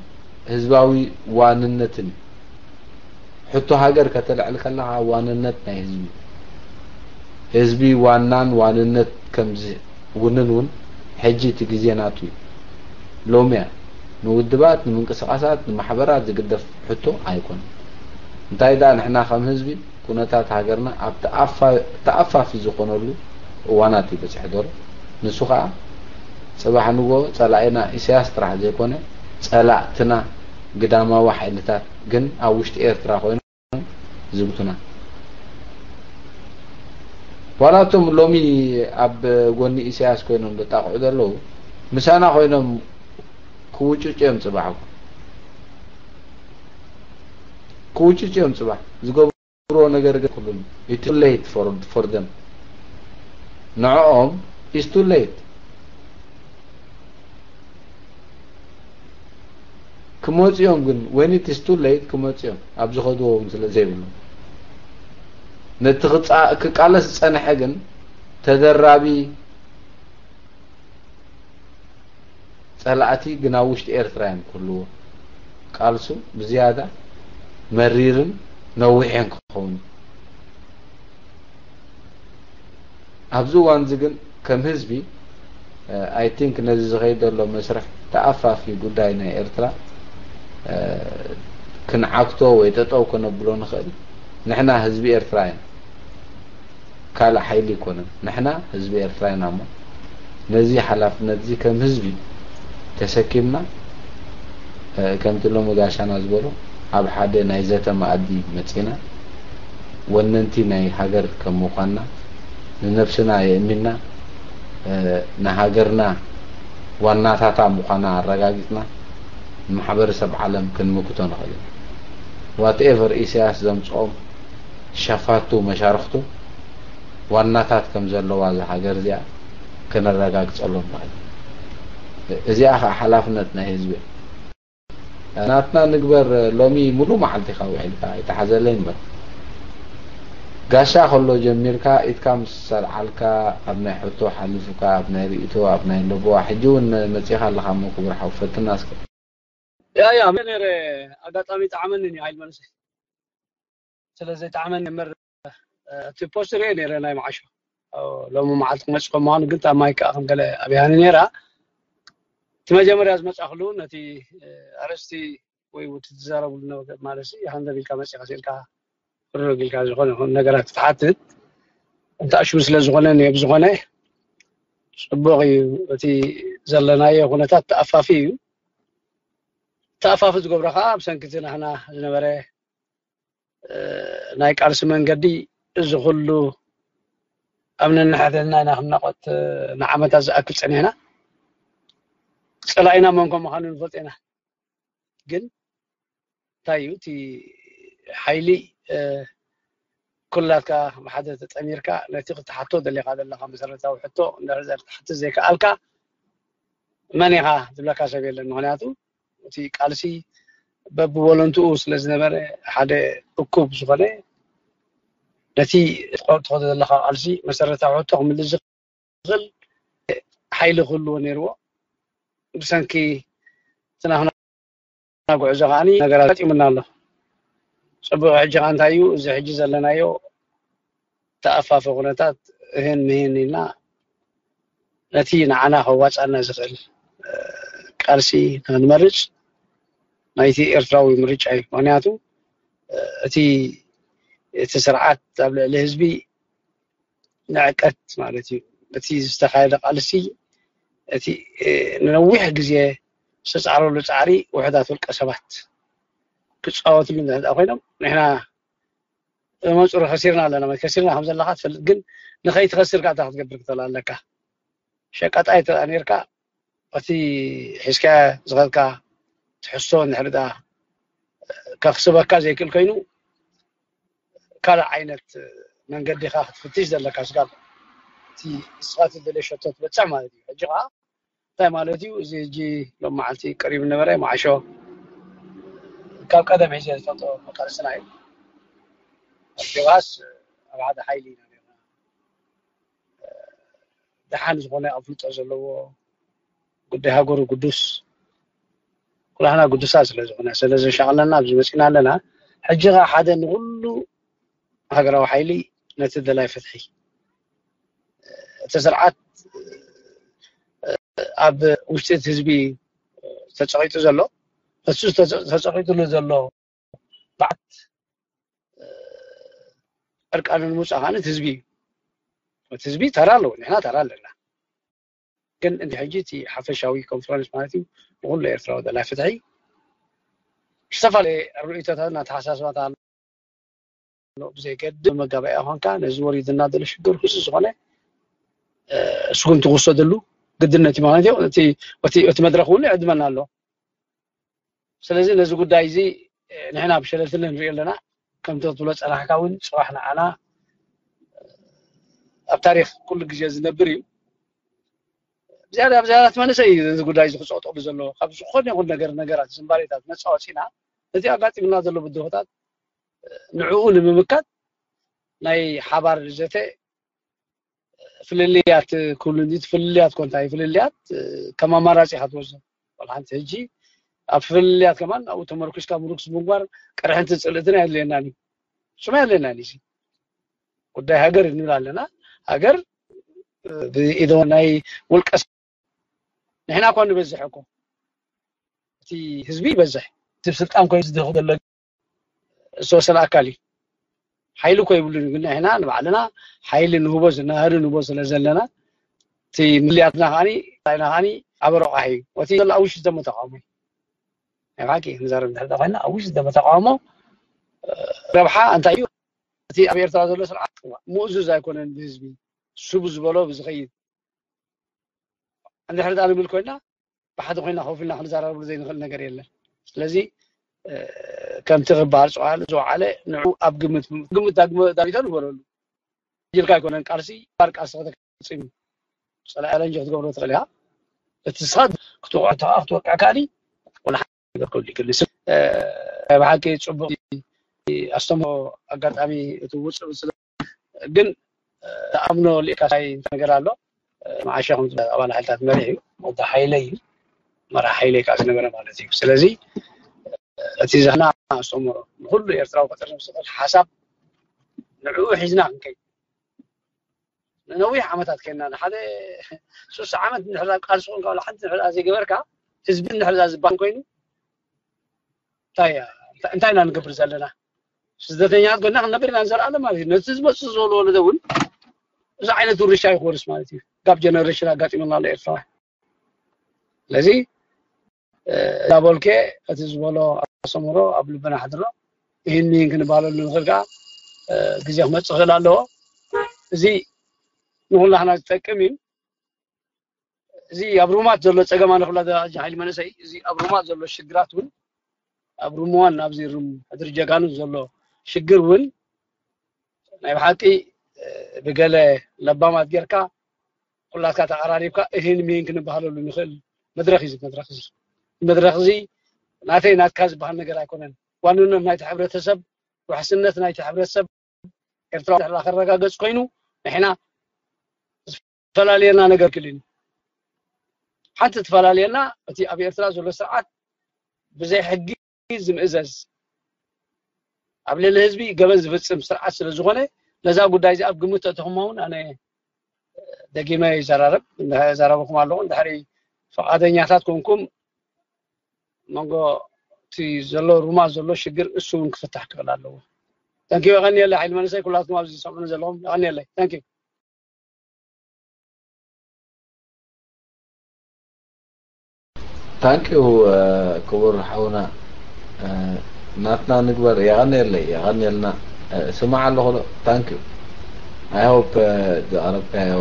ህዝባዊ ዋንነትን እዩ። ሕቶ ሃገር ከተልዕል ከለኻ ዋንነት ናይ ህዝቢ ህዝቢ ዋናን ዋንነት ከም ዝውንን እውን ሕጂ እቲ ግዜ ናቱ እዩ። ሎሚ እያ ንውድባት፣ ንምንቅስቓሳት፣ ንማሕበራት ዝግደፍ ሕቶ ኣይኮነን። እንታይ ደኣ ንሕና ከም ህዝቢ ኩነታት ሃገርና ኣብ ተኣፋፊ ዝኾነሉ እዋናት እዩ በፂሑ ዘሎ። ንሱ ከዓ ፅባሕ ንጎ ፀላኢና ኢሳያስ ጥራሕ ዘይኮነ ጸላእትና ግዳማዊ ሓይልታት ግን ኣብ ውሽጢ ኤርትራ ኮይኖም ዝግቱና። ዋላ እቶም ሎሚ ኣብ ጎኒ ኢሳያስ ኮይኖም ዘጣቕዑ ዘለዉ ምሳና ኮይኖም ክውጭጭ እዮም ጽባሕ እኮ። ክውጭጭ እዮም ጽባሕ። ዝገብርዎ ነገር ግን ኩሉን it's too late for, for them። ንዕኦም it's too late። ክመጽኦም ግን when it is too late ክመጽኦም ኣብ ዝኸድዎም ስለ ዘይብሉ ነቲ ክጻ- ክቃለስ ዝጸንሐ ግን ተደራቢ ጸላእቲ ግን ኣብ ውሽጢ ኤርትራ እዮም ክህልዎ ቃልሱ ብዝያዳ መሪርን ነዊሕን ክኸውን። ኣብዚ እዋን እዚ ግን ከም ህዝቢ I think ነዚ ዝኸይድ ዘሎ መስርሕ ተኣፋፊ ጉዳይ ናይ ኤርትራ ክንዓግቶ ወይ ጠጠው ክነብሎ ንኽእል ንሕና ህዝቢ ኤርትራ ኢና። ካልእ ሓይሊ ኣይኮነን። ንሕና ህዝቢ ኤርትራ ኢና እሞ ነዚ ሓላፍነት እዚ ከም ህዝቢ ተሰኪምና ከምቲ ሎሚ ጋሻና ዝበሎ ኣብ ሓደ ናይ ዘተ መኣዲ መጺና ወነንቲ ናይ ሃገር ከም ምዃንና ንነብስና የእሚንና ንሃገርና ዋናታታ ምዃና ኣረጋጊጽና ንማሕበረሰብ ዓለም ክንምክቶ ንኽእል ኢና። ዋትኤቨር ኢሳያስ ዘምጽኦም ሸፋቱ መሻርኽቱ ዋናታት ከም ዘለዋ እዛ ሃገር እዚኣ ከነረጋግጸሎም ንኽእል። እዚኣ ኸዓ ሓላፍነት ናይ ህዝቢ እያ። ናትና ንግበር። ሎሚ ሙሉ መዓልቲ ኢኻ ውዒልካ ኣይተሓዘለይ እምበር ጋሻ ከሎ ጀሚርካ ኢድካ ምስ ሰልዓልካ ኣብ ናይ ሕቶ ሓሊፉካ ኣብ ናይ ርእይቶ ኣብ ናይ ለበዋ ሕጂ እውን መጺኻ ኣለኻ እሞ ክቡር ሓው ፈትና እስከ። ያ ያ ነረ ኣጋጣሚ ጠዓመኒ እዩ ሓይል መንሰይ ስለ ዘይጠዓመኒ እምበር እቲ ፖስት ርኤ ነረ ናይ መዓሾ ሎሚ መዓልቲ ክመፅእ ከም ምዃኑ ግን እታ ማይክ ከዓ ከም ገለ ኣብያኒ ነይራ እቲ መጀመርያ ዝመፃእክሉ ነቲ ኣርእስቲ ወይ እቲ ትዛረብሉ ነገር ማለት ሲ ሃንደብ ኢልካ መፂእካ ሲልካ ፍርግ ኢልካ ዝኾነ ይኹን ነገራት ክትሓትት እንተ ኣሽሙ ስለ ዝኾነ ነየ ብዝኾነ ፅቡቕ እዩ እቲ ዘለናዮ ኩነታት ተኣፋፊ እዩ ተኣፋፊ ዝገብሮ ከዓ ብሰንኪ እቲ ናህና ዝነበረ ናይ ቃልሲ መንገዲ እዚ ኩሉ ኣብ ነንሕድሕድና ኢና ክናቆት ንዓመታት ዝኣክል ፀኒሕና ፀላኢና መን ከም ምዃኑ ንፈልጥ ኢና ግን እንታይ እዩ እቲ ሓይሊ ኩላትካ ብሓደ ተጠሚርካ ነቲ ክትሓቶ ደሊኻ ዘለካ መሰረታዊ ሕቶ እንድሕር ክትሓትት ዘይከኣልካ መን ኢኻ ዝብለካ ሰብ የለን ምክንያቱ እቲ ቃልሲ በብወለንትኡ ስለ ዝነበረ ሓደ እኩብ ዝኾነ ነቲ ትኸዶ ዘለካ ቃልሲ መሰረታዊ ሕቶ ክምልስ ዝኽእል ሓይሊ ክህልዎ ነይርዎ ብሰንኪ እቲ ናህና ጉዕዞ ከዓ ነገራት ገጢሙና ኣሎ ፅቡቅ ሕጂ ከዓ እንታይ እዩ እዚ ሕጂ ዘለናዮ ተኣፋፈ ኩነታት እህን ምህን ኢልና ነቲ ንዓና ከዋፃና ዝኽእል ቃልሲ ንክንመርፅ ናይቲ ኤርትራዊ ምርጫ እዩ ምክንያቱ እቲ እቲ ስርዓት ኣብ ልዕሊ ህዝቢ ንዕቀት ማለት እዩ እቲ ዝተኻየደ ቃልሲ እቲ ንነዊሕ ግዜ ዝተፃዕረሉ ፃዕሪ ውሕዳት ውልቀ ሰባት ክፃወትሉ እንድሕር ኮይኖም ንሕና መፁሪ ከሲርና ኣለና ከሲርና ከም ዘለካ ትፈልጥ ግን ንኸይትኸስር ካታ ክትገብር ክትኽእል ኣለካ ሸቃጣይ ተኣ ነርካ እቲ ሒዝካ ዝኸድካ ትሕዝቶ እንድሕር ከኽስበካ ዘይክእል ኮይኑ ካልእ ዓይነት መንገዲ ኢኻ ክትፍትሽ ዘለካ ስጋብ እቲ ንስኻ ትደልዮ ሸቶ ትበፅሕ ማለት እዩ ሕጂ ከዓ እንታይ ማለት እዩ እዚ ሕጂ ሎም መዓልቲ ቀሪቡ ነበረ መዓሾ ካብ ቀደም ሒዘ ዝፈልጦ መቃልስና እዩ ኣገባስ ኣብ ሓደ ሓይሊ ኢና ነርና ደሓን ዝኾነ ኣፍልጦ ዘለዎ ጉዳይ ሃገሩ ግዱስ ኩላህና ግዱሳት ስለ ዝኾነ ስለ ዘሻቕለና ኣብዚ መፂና ኣለና ሕጂ ኸዓ ሓደ ንኩሉ ሃገራዊ ሓይሊ ነቲ ደላይ ፍትሒ እቲ ስርዓት ኣብ ውሽጢ እቲ ህዝቢ ተፀቂጡ ዘሎ እሱ ተፀቂጡሉ ዘሎ በዓት ዕርቃኑ ንምውፃእ ከዓ እቲ ህዝቢ እዩ እቲ ህዝቢ ተራ ኣለዎ ንሕና ተራ ኣለና ግን እንዲ ሕጂ እቲ ሓፈሻዊ ኮንፈረንስ ማለት እዩ ንኩሉ ኤርትራዊ ደላይ ፍትሒ ዝተፈላለየ ርእይቶታትን ኣተሓሳስባታት ኣሎ ብዘይገድ መጋባእያ ኳንካ ነዚ ወሪድና ዘሎ ሽግር ክሱ ዝኾነ ስጉምቲ ክወሰደሉ ግድነት እዩ ማለት እዩ። እቲ መድረክ እውን ይዕድመና ኣሎ። ስለዚ ነዚ ጉዳይ እዚ ንሕና ብሸለልትነት ንሪኦ ኣለና። ከምቲ ክትብሎ ፀናሕካ እውን ፅባሕ ንዓና ኣብ ታሪክ ኩሉ ግዜ ዝነብር እዩ። ብዝያዳ ብዝያዳ እቲ መንእሰይ እዩ ነዚ ጉዳይ እዚ ክፀቕጠሉ ዘለዎ። ካብ ዝኾነ ይኹን ነገር ነገራት ዝንባሌታት ነፃ ወፂና ነቲ ኣጋጢምና ዘሎ ብድሆታት ንዕኡ ንምምካት ናይ ሓባር ዘተ ፍልልያት ክህሉ እንዲ ፍልልያት ኮንታ ፍልልያት ከም ኣማራፂ ኢኻ ትወስዶ። ዋላ ሓንቲ ሕጂ ኣብ ፍልልያት ከማን ኣብኡ ተመርኩስካ ምርኩስ ምግባር ቅርሕንቲ ፅልእትን ኣየድልየናን እዩ። ፍጹም ኣየድልየናን እዩ። ጉዳይ ሃገር ንብል ኣለና። ሃገር ብኢዶ ናይ ውልቀ ሰብ ንሕና እኳ ንበዝሕ እኮ እቲ ህዝቢ ይበዝሕ እቲ ስልጣን ኮይኑ ዝደኹ ዘሎ ዝተወሰነ ኣካል እዩ። ሓይሊ እኮ ይብሉን እዩ፣ ግን ንሕና ንባዕልና ሓይሊ ንህቦ ዝናህሪ ንህቦ ስለ ዘለና እቲ ምልያትና ከዓኒ ላይና ከዓኒ ኣብ ረቋሒ እዩ። እቲ ዘሎ ኣብ ውሽጢ ዘሎ ተቃውሞ እዩ። ናይ ብሓቂ ክንዛረብ እንድሕር ኮይና ኣብ ውሽጢ ዘሎ ተቃውሞ ረብሓ እንታይ እዩ? እቲ ኣብ ኤርትራ ዘሎ ስርዓት ምእዙዝ ኣይኮነን ብህዝቢ። ስቡ ዝበሎ ብዝኸይድ እንድሕር ዳ ንብል ኮይና ብሓደ ኮይና ኮፍ ኢልና ክንዘራረብሉ ዘይንኽእል ነገር የለን። ስለዚ ከምቲ ክበሃል ዝወዓለ ንዑ ኣብ ግምት ግምት ዳግመ ዳሪቶ ንበረሉ። ኢልካ ኣይኮነን ቃልሲ ባር ቃልሲ ከተፈፅም እዩ። ፀላኢ ቻለንጅ ክትገብሮ ትኽእል ኢኻ። እቲ ንስኻ ክትወቅዖ እንተኻ ክትወቅዕ ከኣኒ ወላ ነገር ክህሉ ይክእል እዩ። ብሓቂ ፅቡቅ ኣስተምሮ ኣጋጣሚ እቲ ውፅእ ስለ ግን ተኣምኖ ሊእካ ሳይ እንታይ ነገር ኣሎ መዓሸኹም ኣባል ሓይልታት መሪሕ እዩ ወዲ ሓይለ እዩ መራ ሓይለ ካብ ዝነበረ ማለት እዩ። ስለዚ እቲ ዝህና ኣስተምሮ ንኩሉ ኤርትራዊ ክጠርም ዝኽእል ሓሳብ ንዕኡ ሒዝና ክንከይድ ንነዊሕ ዓመታት ከና ንሓደ ሱሳ ዓመት ንሕዛ ቃልሲ ኮንካ ሓንቲ ንሕዛ ዘይገበርካ ህዝቢ ንሕዛ ዝበሃል ኮይኑ እንታይ ኢና ንገብር ዘለና? ስደተኛት ኮይና ክንነብር ኢና ንዘለኣለ ማለት እዩ። ነቲ ዝመፅእ ዘሎ ወለዶ እውን እዚ ዓይነት ውርሻ ይክወርስ ማለት እዩ። ጋብ ጀነሬሽን ኣጋጢመና ኣሎ ኤርትራውያን። ስለዚ እዛ ቦልኬ እቲ ዝበሎ ኣሰምሮ ኣብ ልብና ሓድሮ ይህን ይህን ክንባለሉ ንኽእል ከዓ ግዜ ክመፅእ ክእል ኣለዎ። እዚ ንኩላህና ዝጠቅም እዩ። እዚ ኣብ ሩማት ዘሎ ፀገማ ንክብላ ደረጃ ሓይሊ መንእሰይ እዚ ኣብ ሩማት ዘሎ ሽግራት እውን ኣብ ሩምዋን ኣብዚ ሩም ሕድሪ ጀጋኑ ዘሎ ሽግር እውን ናይ ብሓቂ ብገለ ለባማት ጌርካ ኩላትካ ተቐራሪብካ እህን ሚህን ክንበሃለሉ ንኽእል መድረክ እዩ። መድረክ እዚ መድረክ እዚ ናተይ ናትካ ዝበሃል ነገር ኣይኮነን። ዋንነት ናይቲ ሕብረተሰብ፣ ውሕስነት ናይቲ ሕብረተሰብ ኤርትራ ድሕር ከረጋገጽ ኮይኑ ንሕና ዝፈላልየና ነገር ክልን ሓንቲ ትፈላልየና እቲ ኣብ ኤርትራ ዘሎ ስርዓት ብዘይ ሕጊ ዝምእዘዝ ኣብ ልዕሊ ህዝቢ ገበን ዝፍጽም ስርዓት ስለ ዝኾነ ነዛ ጉዳይ እዚ ኣብ ግምት ተእተኹማ እውን ኣነ ደጊመ ይዘራረብ ዘረበኹም ኣለኹ። እንድሕሪ ፈቓደኛታት ኮንኩም መንጎ እቲ ዘሎ ሩማ ዘሎ ሽግር እሱ እውን ክፍታሕ ክኽእል ኣለዎ። ተንኪዩ የቐንየለ ሓይሊ መንእሰይ ኩላትኩም ኣብዚ ዝሰምዑ ዘለኹም የቐንየለይ። ተንኪዩ። ታንኪዩ ክቡር ሓውና ናትና ንግበር። የቐንየለይ የቐንየልና። ስማዕ ኣለኹ ዶ? ታንኪዩ። I hope ዘቕረብካዮ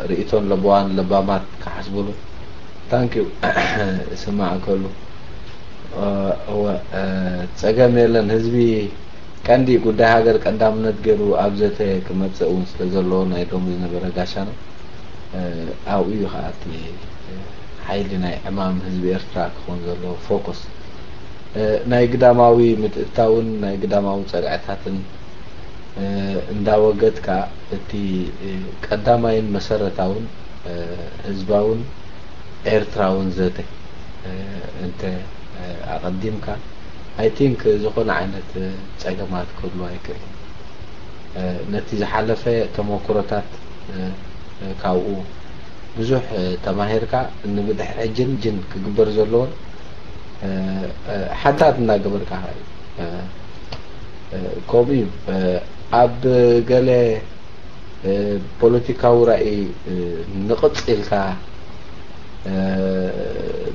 ርእይቶን ለበዋን ለባማት ክሓስብሉ። ታንኪዩ። ስማዕ ከሉ እወ ጸገም የለን። ህዝቢ ቀንዲ ጉዳይ ሃገር ቀዳምነት ገይሩ ኣብ ዘተ ክመጽእ እውን ስለ ዘለዎ ናይ ሎሚ ዝነበረ ጋሻና ኣብኡ እዩ ከዓ እቲ ሓይሊ ናይ ዕማም ህዝቢ ኤርትራ ክኾን ዘለዎ ፎኮስ። ናይ ግዳማዊ ምትእትታውን ናይ ግዳማዊ ጸግዕታትን እንዳወገድካ እቲ ቀዳማይን መሰረታውን ህዝባውን ኤርትራውን ዘተ እንተ ኣቐዲምካ I think ዝኾነ ዓይነት ጸገማት ክህሉ ኣይክእልን። ነቲ ዝሓለፈ ተመክሮታት ካብኡ ብዙሕ ተማሂርካ ንብድሕሪ ሕጅን ጅን ክግበር ዘለዎን ሓንታት እናገበርካ እዩ። ከምኡ እዩ ኣብ ገለ ፖለቲካዊ ራእይ ንቕጽ ኢልካ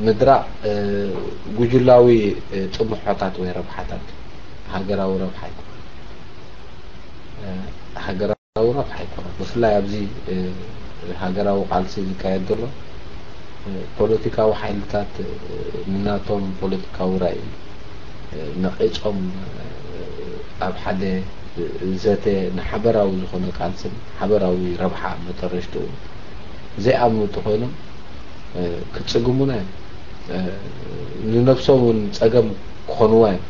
ምድራቕ ጉጅላዊ ጥሙሖታት ወይ ረብሓታት፣ ሃገራዊ ረብሓ ኣይኮነን። ሃገራዊ ረብሓ ኣይኮነን። ብፍላይ ኣብዚ ሃገራዊ ቃልሲ ዝካየድ ዘሎ፣ ፖለቲካዊ ሓይልታት ንናቶም ፖለቲካዊ ራእይ ነቒጾም ኣብ ሓደ ዘተ ንሓበራዊ ዝኾነ ቃልስን ሓበራዊ ረብሓ መጠረሽትኡ ዘይኣምኑ እንተኾይኖም፣ ክጽግሙና እዮም። ንነብሶም እውን ጸገም ክኾንዋ እዮም።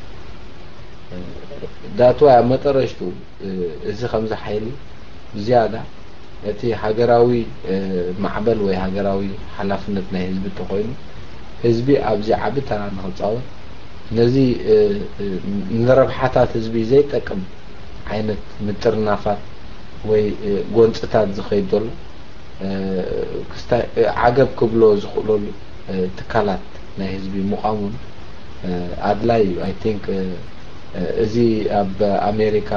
ዳትዋ ኣብ መጠረሽትኡ እዚ ከምዚ ሓይሊ ብዝያዳ እቲ ሃገራዊ ማዕበል ወይ ሃገራዊ ሓላፍነት ናይ ህዝቢ እንተኾይኑ፣ ህዝቢ ኣብዚ ዓቢ ተራ ንኽጻወት፣ ነዚ ንረብሓታት ህዝቢ ዘይጠቅም ዓይነት ምጥርናፋት ወይ ጎንጽታት ዝኸይድ ዘሎ፣ ክስታይ ዓገብ ክብሎ ዝኽእለሉ ትካላት ናይ ህዝቢ ምቋም እውን ኣድላይ እዩ። I think እዚ ኣብ ኣሜሪካ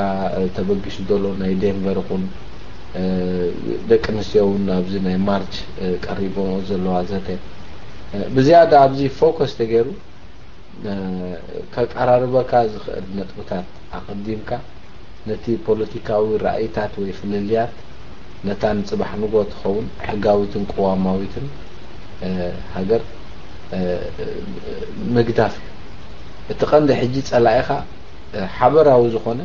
ተበጊሱ ዘሎ ናይ ዴንቨር ይኹን፣ ደቂ ኣንስትዮ እውን ኣብዚ ናይ ማርች ቀሪቦ ዘለዋ ዘተ፣ ብዝያዳ ኣብዚ ፎከስ ተገይሩ ከቀራርበካ ዝኽእል ነጥብታት ኣቐዲምካ፣ ነቲ ፖለቲካዊ ራእይታት ወይ ፍልልያት ነታ ንጽባሕ ንግሆ ትኸውን ሕጋዊትን ቅዋማዊትን ሃገር ምግዳፍ እዩ። እቲ ቀንዲ ሕጂ ጸላኢኻ ሓበራዊ ዝኾነ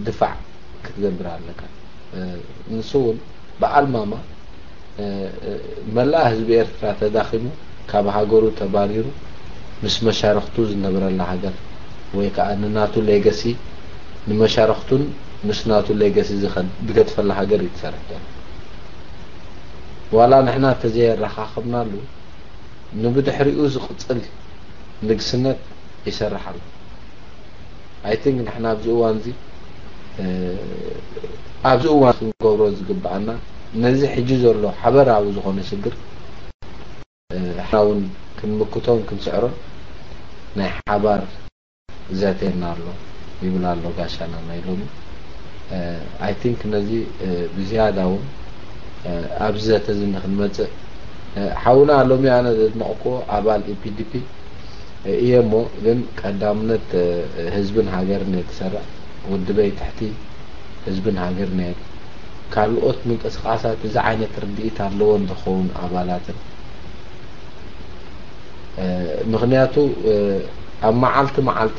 ድፋዕ ክትገብር ኣለካ። ንሱ እውን በዓል ማማ መላእ ህዝቢ ኤርትራ ተዳኺሙ፣ ካብ ሃገሩ ተባሪሩ፣ ምስ መሻርኽቱ ዝነብረላ ሃገር፣ ወይ ከኣ ንናቱ ሌገሲ፣ ንመሻርኽቱን ምስ ናቱ ሌገሲ ዝኸድ-፣ ዝገድፈላ ሃገር እዩ ትሰርሕ ዘሎ። ዋላ ንሕና ተዘየራኻኸብናሉ፣ ንብድሕሪኡ ዝቕጽል ንግስነት ይሰርሕ ኣሎ። I think ንሕና ኣብዚ እዋን እዚ፣ ኣብዚ እዋን ክንገብሮ ዝግብኣና፣ ነዚ ሕጂ ዘሎ ሓበራዊ ዝኾነ ሽግር፣ ንሕና እውን ክንምክቶን ክንስዕሮን ናይ ሓባር ዘተና ኣሎ ይብል ኣሎ ጋሻና ናይ ሎሚ። I think ነዚ ብዝያዳ እውን ኣብዚ ዘተ እዚ ንክንመጽእ፣ ሓውና ሎሚ ኣነ ዘድነቕኩዎ ኣባል E P D P እየ እሞ፣ ግን ቀዳምነት ህዝብን ሃገርን እየ ክሰርዕ። ውድበይ ትሕቲ ህዝብን ሃገርን እየ። ካልኦት ምንቅስቃሳት እዚ ዓይነት ርድኢት ኣለዎ እንተኸውን ኣባላትን፣ ምኽንያቱ ኣብ መዓልቲ መዓልቲ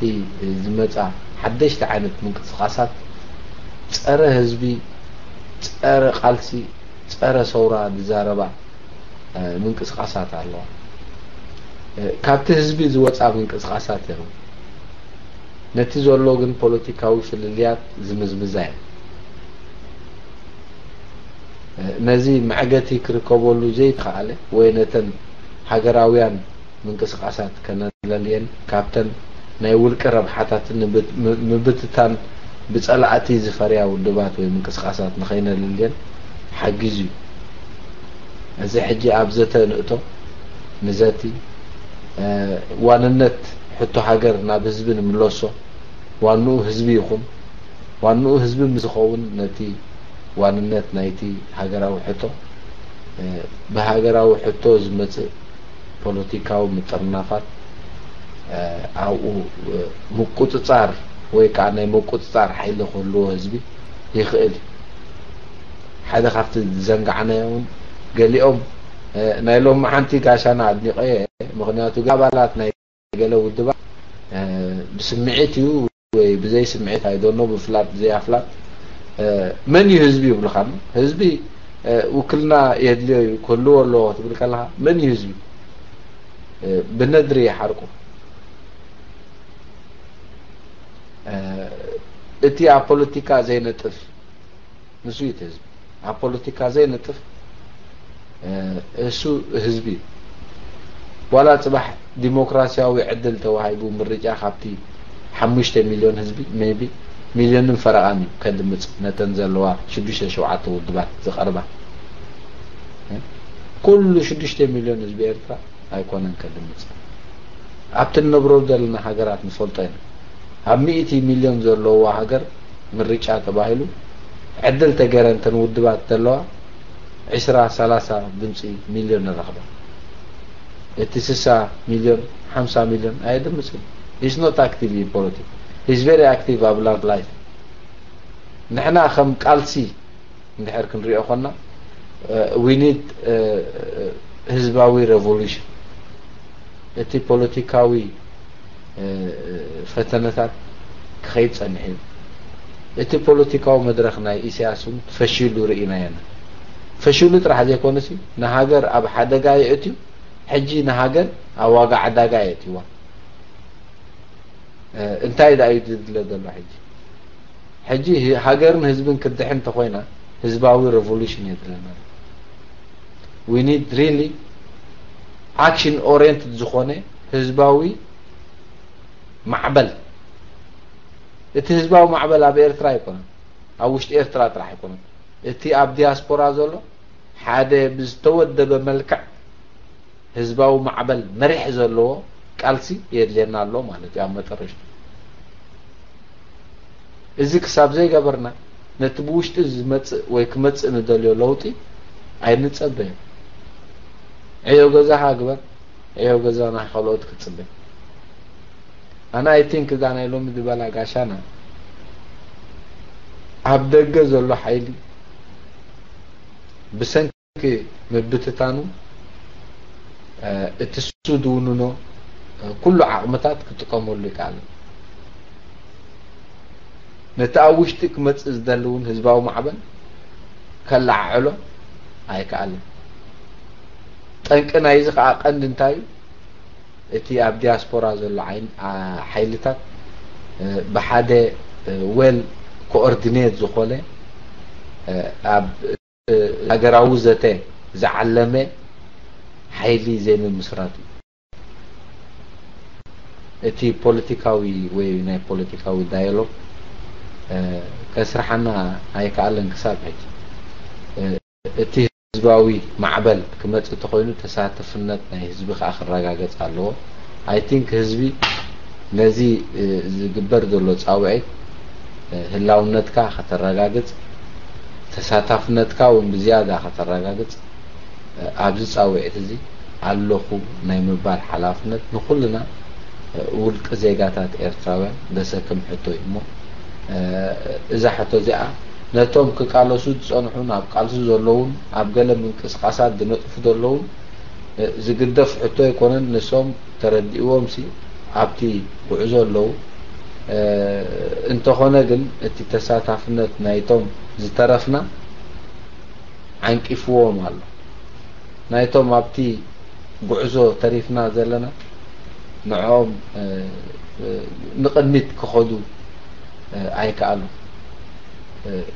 ዝመጻ ሓደሽቲ ዓይነት ምንቅስቃሳት ጸረ ህዝቢ፣ ጸረ ቃልሲ፣ ጸረ ሰውራ ዝዛረባ ምንቅስቃሳት ኣለዋ። ካብቲ ህዝቢ ዝወጻ ምንቅስቃሳት እዮም። ነቲ ዘሎ ግን ፖለቲካዊ ፍልልያት ዝምዝምዛ እዮም። ነዚ መዕገቲ ክርከበሉ ዘይተኻእለ ወይ ነተን ሃገራውያን ምንቅስቃሳት ከነለልየን፣ ካብተን ናይ ውልቂ ረብሓታትን ምብት-፣ ም-፣ ምብትታን ብጸላእቲ ዝፈርያ ውድባት ወይ ምንቅስቃሳት ንኸይነለልየን ሓጊዙ እዩ። እዚ ሕጂ ኣብ ዘተ ንእቶ፣ ንዘቲ፣ እ፣ ዋንነት ሕቶ ሃገር ናብ ህዝቢ ንምለሶ፣ ዋንኡ ህዝቢ ይኹን። ዋንኡ ህዝቢ ምስ ዝኸውን ነቲ ዋንነት ናይቲ ሃገራዊ ሕቶ፣ እ፣ ብሃገራዊ ሕቶ ዝመጽእ ፖለቲካዊ ምጥርናፋት፣ እ፣ ኣብኡ፣ እ፣ ምቁጽጻር ወይ ከዓ ናይ ምቁጽጻር ሓይሊ ክህልዎ ህዝቢ ይኽእል እዩ። ሓደ ካብቲ ዝዘንጋዕናዮ እውን ገሊኦም፣ እ፣ ናይ ሎሚ ሓንቲ ጋሻና ኣድኒቐ እየ። ምኽንያቱ ገለ ኣባላት ናይ ገለ ውድባት፣ እ፣ ብስምዒት እዩ ወይ ብዘይ ስምዒት ኣይደኖ፣ ብፍላጥ ብዘይ ኣፍላጥ፣ እ፣ መን እዩ ህዝቢ ይብሉኻ? ህዝቢ፣ እ፣ ውክልና የድልዮ እዩ፣ ክህልዎ ኣለዎ ክትብል ከለኻ፣ መን እዩ ህዝቢ? እ፣ ብነድሪ ይሓርቁ። እ፣ እቲ ኣብ ፖለቲካ ዘይነጥፍ ንሱ እዩ እቲ ህዝቢ። ኣብ ፖለቲካ ዘይነጥፍ፣ እ፣ እሱ ህዝቢ እዩ። ዋላ ጽባሕ ዲሞክራሲያዊ ዕድል ተዋሂቡ ምርጫ ካብቲ ሓሙሽተ ሚልዮን ህዝቢ፣ ሜይቢ ሚልዮንን ፈረቓን እዩ ከድምጽ፣ ነተን ዘለዋ ሽዱሽተ ሸውዓተ ውድባት ዝቐርባ። እ፣ ኩሉ ሽዱሽተ ሚልዮን ህዝቢ ኤርትራ ኣይኮነን ከድምጽ። ኣብቲ ንነብረሉ ዘለና ሃገራት ንፈልጦ ኢና። ኣብ ሚእቲ ሚልዮን ዘለዋ ሃገር ምርጫ ተባሂሉ ዕድል ተገይረን እተን ውድባት ዘለዋ ዕስራ ሰላሳ ድምፂ ሚልዮን ንረኽባ። እቲ ስሳ ሚልዮን ሓምሳ ሚልዮን ኣየድምፅን። He's not active in politics. He's very active ኣብ love life። ንሕና ከም ቃልሲ እንድሕር ክንሪኦ ኮና we need ህዝባዊ revolution። እቲ ፖለቲካዊ ፈተነታት ክኸይድ ጸኒሑ እዩ። እቲ ፖለቲካዊ መድረኽ ናይ ኢሳያስ እውን ፈሽሉ ርኢናዮ ኢና። ፈሽሉ ጥራሕ ዘይኮነሲ ንሃገር ኣብ ሓደጋ የእትዩ። ሕጂ ንሃገር ኣብ ዋጋ ዕዳጋ የእትይዋ። እንታይ ደኣ እዩ ዝድለ ዘሎ ሕጂ? ሕጂ ሃገርን ህዝብን ክድሕን እንተኾይና ህዝባዊ revolution የድለና። We need really action oriented ዝኾነ ህዝባዊ ማዕበል። እቲ ህዝባዊ ማዕበል ኣብ ኤርትራ ኣይኮነን፣ ኣብ ውሽጢ ኤርትራ ጥራሕ ኣይኮነን። እቲ ኣብ ዲያስፖራ ዘሎ ሓደ ብዝተወደበ መልክዕ ህዝባዊ ማዕበል መሪሕ ዘለዎ ቃልሲ የድልየና ኣሎ ማለት እዩ። ኣብ መጠረሽቱ እዚ ክሳብ ዘይገበርና ነቲ ብውሽጢ ዝመጽእ ወይ ክመጽእ ንደልዮ ለውጢ ኣይንጸበዮ። ዕዮ ገዛኻ ግበር፣ ዕዮ ገዛ ናይ ካልኦት ክትጽበ። ኣነ I think እዛ ናይ ሎሚ ዝበላ ጋሻና ኣብ ደገ ዘሎ ሓይሊ ብሰንኪ ምብትታኑ እቲ እሱ ዝውንኖ ኩሉ ዓቕምታት ክጥቀመሉ ይከኣል። ነቲ ኣብ ውሽጢ ክመጽእ ዝደሊ እውን ህዝባዊ ማዕበል ከለዓዕሎ ኣይከኣልን። ጠንቂ ናይዚ ከዓ ቀንዲ እንታይ እዩ? እቲ ኣብ ዲያስፖራ ዘሎ ዓይን- ኣ- ሓይልታት ብሓደ well coordinate ዝኾነ ኣብ ሃገራዊ ዘተ ዝዓለመ ሓይሊ ዘይምምስራቱ። እቲ ፖለቲካዊ ወይ ናይ ፖለቲካዊ ዳያሎግ ከስርሓና ኣይከኣለን ክሳብ ሕጂ። እቲ ህዝባዊ ማዕበል ክመጽእ ተኾይኑ ተሳተፍነት ናይ ህዝቢ ከዓ ክረጋገጽ ኣለዎ። I think ህዝቢ ነዚ ዝግበር ዘሎ ጻውዒት ህላውነትካ ከተረጋግጽ፣ ተሳታፍነትካ እውን ብዝያዳ ከተረጋግጽ ኣብዚ ጻውዒት እዚ ኣለኹ ናይ ምባል ሓላፍነት ንኹልና ውልቂ ዜጋታት ኤርትራውያን ዘሰክም ሕቶ እዩ እሞ እዛ ሕቶ እዚኣ ነቶም ክቃለሱ ዝጸንሑን ኣብ ቃልሲ ዘለውን ኣብ ገለ ምንቅስቃሳት ዝነጥፉ ዘለውን ዝግደፍ ሕቶ ኣይኮነን። ንሶም ተረዲእዎም ሲ ኣብቲ ጉዕዞ ኣለዉ። እንተኾነ ግን እቲ ተሳታፍነት ናይቶም ዝተረፍና ዓንቂፍዎም ኣሎ። ናይቶም ኣብቲ ጉዕዞ ተሪፍና ዘለና ንዕኦም ንቕድሚት ክኸዱ ኣይከኣሉ።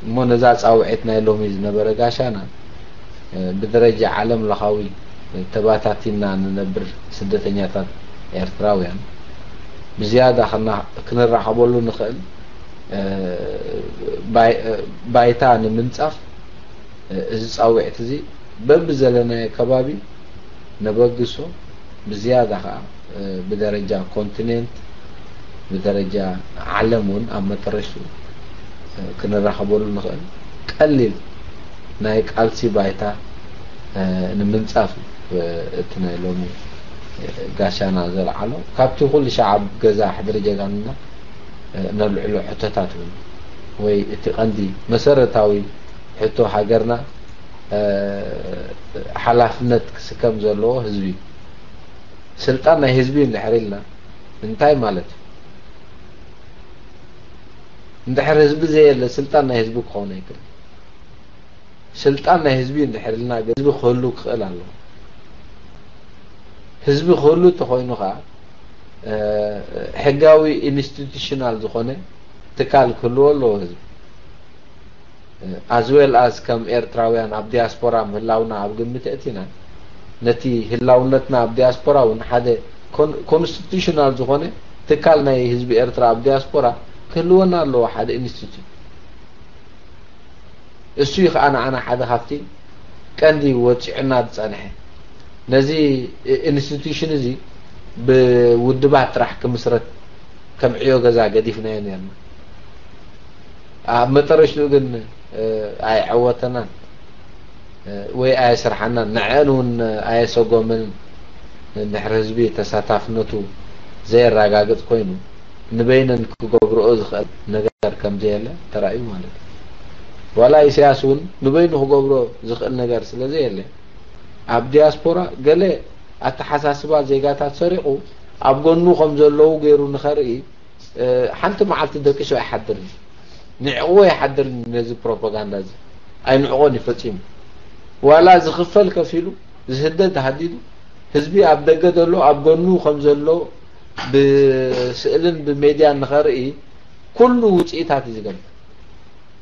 እሞ ነዛ ጻውዒት ናይ ሎሚ ዝነበረ ጋሻና ብደረጃ ዓለም ለኻዊ ተባታቲና ንነብር ስደተኛታት ኤርትራውያን ብዝያዳ ክንራኸበሉ ንኽእል ባይታ ንምንጻፍ እዚ ጻውዒት እዚ በብዘለናዮ ከባቢ ነበግሶ ብዝያዳ ከኣ ብደረጃ ኮንቲኔንት ብደረጃ ዓለም እውን ኣብ መጠረሽቱ ክንራኸበሉ ንኽእል ቀሊል ናይ ቃልሲ ባይታ ንምንጻፍ እቲ ናይ ሎሚ ጋሻና ዘልዓሎ ካብቲ ኩሉ ሻዕ ኣብ ገዛ ሕድሪ ጀጋንና ነልዕሎ ሕቶታት እውን ወይ እቲ ቀንዲ መሰረታዊ ሕቶ ሃገርና ሓላፍነት ክስከም ዘለዎ ህዝቢ እዩ። ስልጣን ናይ ህዝቢ እንድሕር ኢልና እንታይ ማለት እዩ? እንድሕር ህዝቢ ዘየለ ስልጣን ናይ ህዝቢ ክኸውን ኣይክእል። ስልጣን ናይ ህዝቢ እንድሕር ኢልና ህዝቢ ክህሉ ክኽእል ኣለዎ። ህዝቢ ክህሉ እንተኾይኑ ከዓ ሕጋዊ ኢንስቲቱሽናል ዝኾነ ትካል ክህልዎ ኣለዎ ህዝቢ። As well as ከም ኤርትራውያን ኣብ ዲያስፖራ ምህላውና ኣብ ግምት ኣእቲና ነቲ ህላውነትና ኣብ ዲያስፖራ እውን ሓደ ኮንስቲቱሽናል ዝኾነ ትካል ናይ ህዝቢ ኤርትራ ኣብ ዲያስፖራ ክህልወና ኣለዎ ሓደ ኢንስቲቱት። እሱ እዩ ከዓ ንዓና ሓደ ካብቲ ቀንዲ ወፂዑና ዝፀንሐ። ነዚ ኢንስቲቱሽን እዚ ብውድባት ጥራሕ ክምስረት ከም ዕዮ ገዛ ገዲፍናዮ ነርና። ኣብ መጠረሽትኡ ግን ኣይዐወተናን ወይ ኣየስርሓናን፣ ንዐን እውን ኣየሰጎመንን። እንድሕር ህዝቢ ተሳታፍነቱ ዘየረጋግጽ ኮይኑ፣ ንበይነን ክገብርኦ ዝኽእል ነገር ከም ዘየለ ተራእዩ ማለት እዩ። ዋላ ኢሳያስ እውን ንበይኑ ክገብሮ ዝኽእል ነገር ስለ ዘየለ፣ ኣብ ዲያስፖራ ገለ ኣተሓሳስባ ዜጋታት ሰሪቑ ኣብ ጎኑ ከም ዘለዉ ገይሩ ንኸርኢ፣ እ፣ ሓንቲ መዓልቲ ደቂሱ ኣይሓድርን። ንዕቕዎ ኣይሓድርን ነዚ ፕሮፓጋንዳ እዚ። ኣይንዕቖን እዩ ፈጺሙ። ዋላ ዝኽፈል ከፊሉ፣ ዝህደድ ሃዲዱ፣ ህዝቢ ኣብ ደገ ዘሎ ኣብ ጎኑ ከም ዘሎ ብስእልን ብሜድያን ንኸርኢ ኩሉ ውጽኢታት እዩ ዝገብር።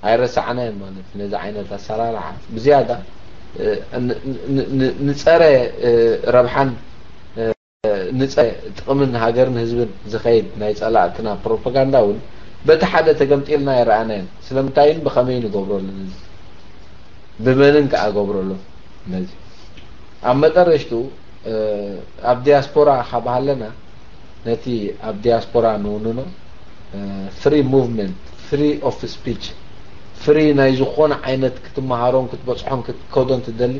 ኣይረሳዕናዮን ማለት እዩ። ነዚ ዓይነት ኣሰራርሓ ብዝያዳ፣ እ፣ ን-፣ ን-፣ ን-፣ ንጸረ፣ እ፣ ረብሓን፣ እ፣ ንጸረ ጥቕምን ሃገርን ህዝብን ዝኸይድ ናይ ጸላእትና ፕሮፓጋንዳ እውን በቲ ሓደ ተገምጢልና ኣይረኣናዮን። ስለምንታይን ብኸመይን ይገብሮ ኣሎ ነዚ? ብመንን ከኣ ገብሮ ኣሎ ነዚ? ኣብ መጠረሽቱ፣ እ፣ ኣብ ዲያስፖራ ካብ ሃለና፣ ነቲ ኣብ ዲያስፖራ ንውንኖ፣ እ፣ ፍሪ ሙቭመንት፣ ፍሪ ኦፍ ስፒች፣ ፍሪ ናይ ዝኾነ ዓይነት ክትመሃሮን ክትበጽሖን ክትከዶን ትደሊ፣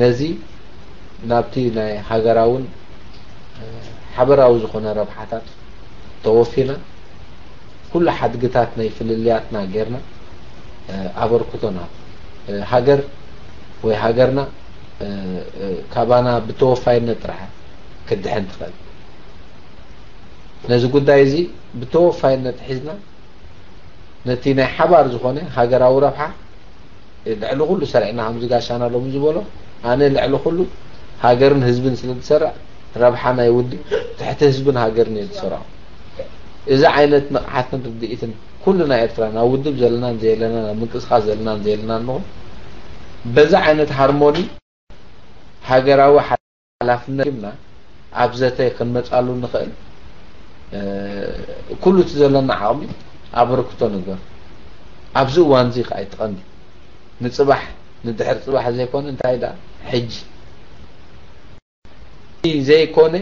ነዚ ናብቲ ናይ ሃገራውን፣ እ፣ ሓበራዊ ዝኾነ ረብሓታት ተወፊና፣ ኩሉ ሓድግታት ናይ ፍልልያትና ጌርና፣ እ፣ ኣበርክቶና፣ እ፣ ሃገር ወይ ሃገርና፣ እ፣ እ፣ ካባና ብተወፋይነት ጥራሕ ክትድሕን ትኽእል። ነዚ ጉዳይ እዚ ብተወፋይነት ሒዝና፣ ነቲ ናይ ሓባር ዝኾነ ሃገራዊ ረብሓ ልዕሊ ኩሉ ሰሪዕና፣ ከምዚ ጋሻና ሎሚ ዝበሎ፣ ኣነ ልዕሊ ኩሉ ሃገርን ህዝብን ስለ ዝሰርዕ፣ ረብሓ ናይ ውዲ ትሕቲ ህዝብን ሃገርን እየ ዝሰርዖ። እዚ ዓይነት ንቕሓትን ርድኢትን ኩልና ኤርትራ፣ ናብ ውድብ ዘለናን ዘየለናን፣ ኣብ ምንቅስቃስ ዘለናን ዘየለናን ንኹን፣ በዚ ዓይነት ሃርሞኒ ሃገራዊ ሓላፍነት ሂብና ኣብ ዘተ ክንመጻሉ ንኽእል፣ እ፣ ኩሉ እቲ ዘለና ዓቕሚ ኣበርክቶ ንግበር። ኣብዚ እዋን እዚ ከኣ እዩ እቲ ቀንዲ። ንጽባሕ፣ ንድሕር ጽባሕ ዘይኮነ፣ እንታይ ደኣ፣ ሕጂ። ዘይኮነ፣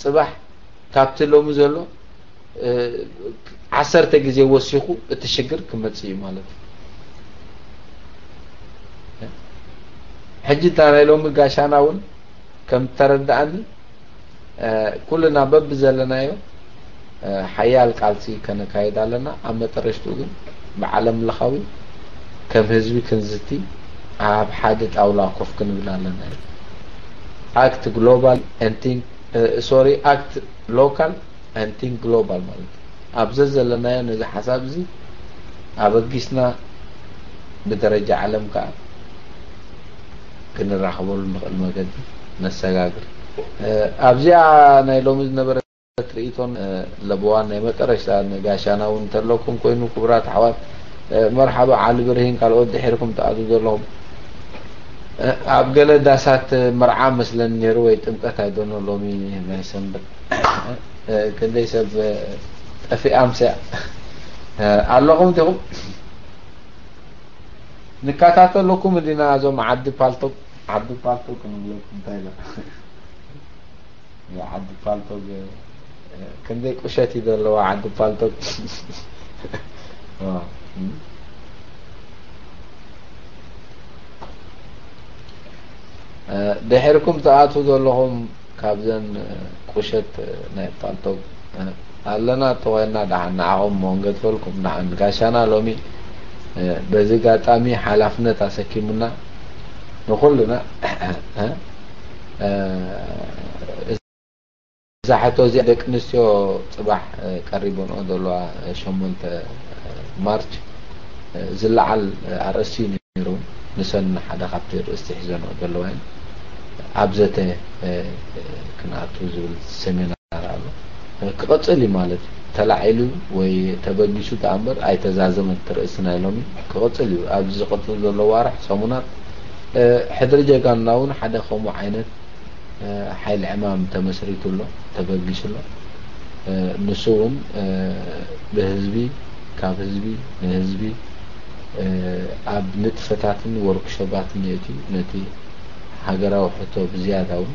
ጽባሕ ካብቲ ሎሚ ዘሎ፣ እ፣ ዓሰርተ ግዜ ወሲኹ እቲ ሽግር ክመጽእ እዩ ማለት እዩ። ሕጂ እታ ናይ ሎሚ ጋሻና እውን ከም ተረድኣኒ፣ እ፣ ኩልና በብዘለናዮ፣ እ፣ ሓያል ቃልሲ ከነካይድ ኣለና። ኣብ መጠረሽትኡ ግን ብዓለም ለኻዊ ከም ህዝቢ ክንዝቲ ኣብ ሓደ ጣውላ ኮፍ ክንብል ኣለና እዩ። Act global and think፣ እ፣ ሶሪ፣ act local and think global ማለት እዩ። ኣብ ዘዘለናዮ ነዚ ሓሳብ እዚ ኣበጊስና ብደረጃ ዓለም ከኣ ክንራኸበሉ ንኽእል መገዲ ነሰጋግር። እ፣ ኣብዚኣ ናይ ሎሚ ዝነበረት ርእይቶን፣ እ፣ ለበዋን ናይ መጠረሽታ ንጋሻና እውን እንተለኩም ኮይኑ፣ ክቡራት ኣሕዋት፣ እ፣ መርሓባ ዓሊ ብርሂን፣ ካልኦት ድሒርኩም ትኣትዉ ዘለኹም። እ፣ ኣብ ገለ ዳሳት መርዓ መስለኒ ነይሩ ወይ ጥምቀት ኣይደኖ ሎሚ ናይ ሰንበት። እ፣ ክንደይ ሰብ፣ እ፣ ጠፊኣ ኣምስያ። እ፣ ኣለኹም ዲኹም? ንከታተለኩም እንዲና እዞም ዓዲ ፓልቶክ፣ ዓዲ ፓልቶክ ንብለኩም እንታይ ኢለ? ዓዲ ፓልቶክ፣ እ፣ ክንደይ ቁሸት እዩ ዘለዋ ዓዲ ፓልቶክ። ዋ፣ እም። እ፣ ድሕርኩም ትኣትዉ ዘለኹም ካብዘን፣ እ፣ ቁሸት፣ እ፣ ናይ ፓልቶክ፣ እ፣ ኣለና ተኾይና ደሓን ንዓኹም እሞ ክንገድፈልኩም ደሓን ጋሻና ሎሚ፣ እ፣ በዚ ጋጣሚ ሓላፍነት ኣሰኪሙና ንኹልና፣ እ፣ እ፣ እዛ ሕቶ እዚኣ ደቂ ኣንስትዮ ጽባሕ፣ እ፣ ቀሪበንኦ ዘለዋ፣ እ፣ ሸሞንተ፣ እ፣ ማርች፣ እ፣ ዝለዓል፣ እ፣ ኣርእስቲ እዩ ነይሩ። ንሰን ሓደ ካብቲ ኣርእስቲ ሒዘንኦ ዘለዋ እየን። ኣብ ዘተ፣ እ፣ እ፣ ክንኣቱ ዝብል ሰሚናር ኣሎ። እ፣ ክቕጽል እዩ ማለት እዩ። ተላዒሉ ወይ ተበጊሱ ደኣ እምበር ኣይተዛዘመን እቲ ርእሲ ናይ ሎሚ። ክቕጽል እዩ። ኣብዚ ዝቕጽል ዘሎ ዋርሕ ሰሙናት፣ እ፣ ሕድሪ ጀጋኑና እውን ሓደ ከምኡ ዓይነት እ፣ ሓይሊ ዕማም ተመስሪቱ ኣሎ፣ ተበጊሱ ኣሎ። እ፣ ንሱ እውን፣ እ፣ ብህዝቢ፣ ካብ ህዝቢ ንህዝቢ፣ እ፣ ኣብ ንጥፈታትን ወርክሾፓትን የእትዩ፣ ነቲ ሃገራዊ ሕቶ ብዝያዳ እውን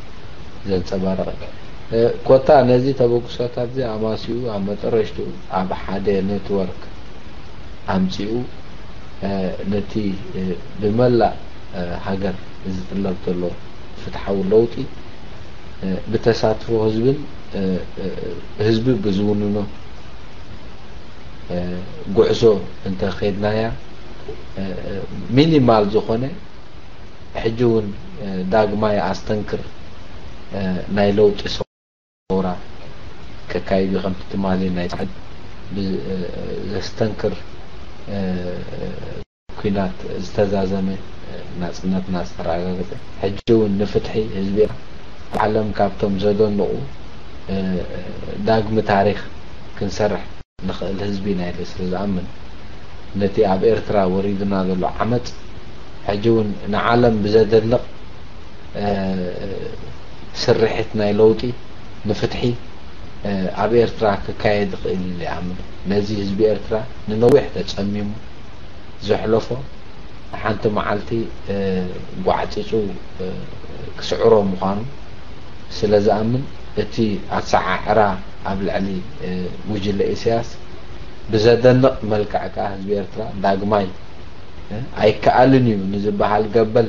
ዘንጸባርቕ እዩ። እ፣ ኮታ ነዚ ተበግሶታት እዚ ኣማሲኡ ኣብ መጠረሽትኡ ኣብ ሓደ ኔትወርክ ኣምጺኡ፣ እ፣ ነቲ፣ እ፣ ብመላእ፣ እ፣ ሃገር ዝጥለብ ዘሎ ፍትሓዊ ለውጢ ብተሳትፎ ህዝብን ህዝቢ ብዝውንኖ ጉዕዞ እንተኸድናያ ሚኒማል ዝኾነ ሕጂ እውን ዳግማይ ኣስተንክር ናይ ለውጢ ሰውራ ከካይዱ ከምቲ ትማሊ ናይ ዘስተንክር ኩናት ዝተዛዘመ ናጽነትና ዝተረጋገጸ ሕጂ እውን ንፍትሒ ህዝቢ ዓለም ካብቶም ዘደንቑ ዳግሚ ታሪኽ ክንሰርሕ ንኽእል ህዝቢ ኢና ኢለ ስለ ዝኣምን ነቲ ኣብ ኤርትራ ወሪዱና ዘሎ ዓመጽ ሕጂ እውን ንዓለም ብዘደንቕ ስርሒት ናይ ለውጢ ንፍትሒ ኣብ ኤርትራ ክካየድ ይኽእል ኢለ ይኣምን። ነዚ ህዝቢ ኤርትራ ንነዊሕ ተጸሚሙ ዘሕለፎ ሓንቲ መዓልቲ ጓዕጺጹ ክስዕሮ ምዃኑ ስለ ዝኣምን እቲ ኣሰዓዕራ ኣብ ልዕሊ ጉጅለ ኢሳያስ ብዘደንቕ መልክዕ ከኣ ህዝቢ ኤርትራ ዳግማይ ኣይከኣልን እዩ ንዝበሃል ገበል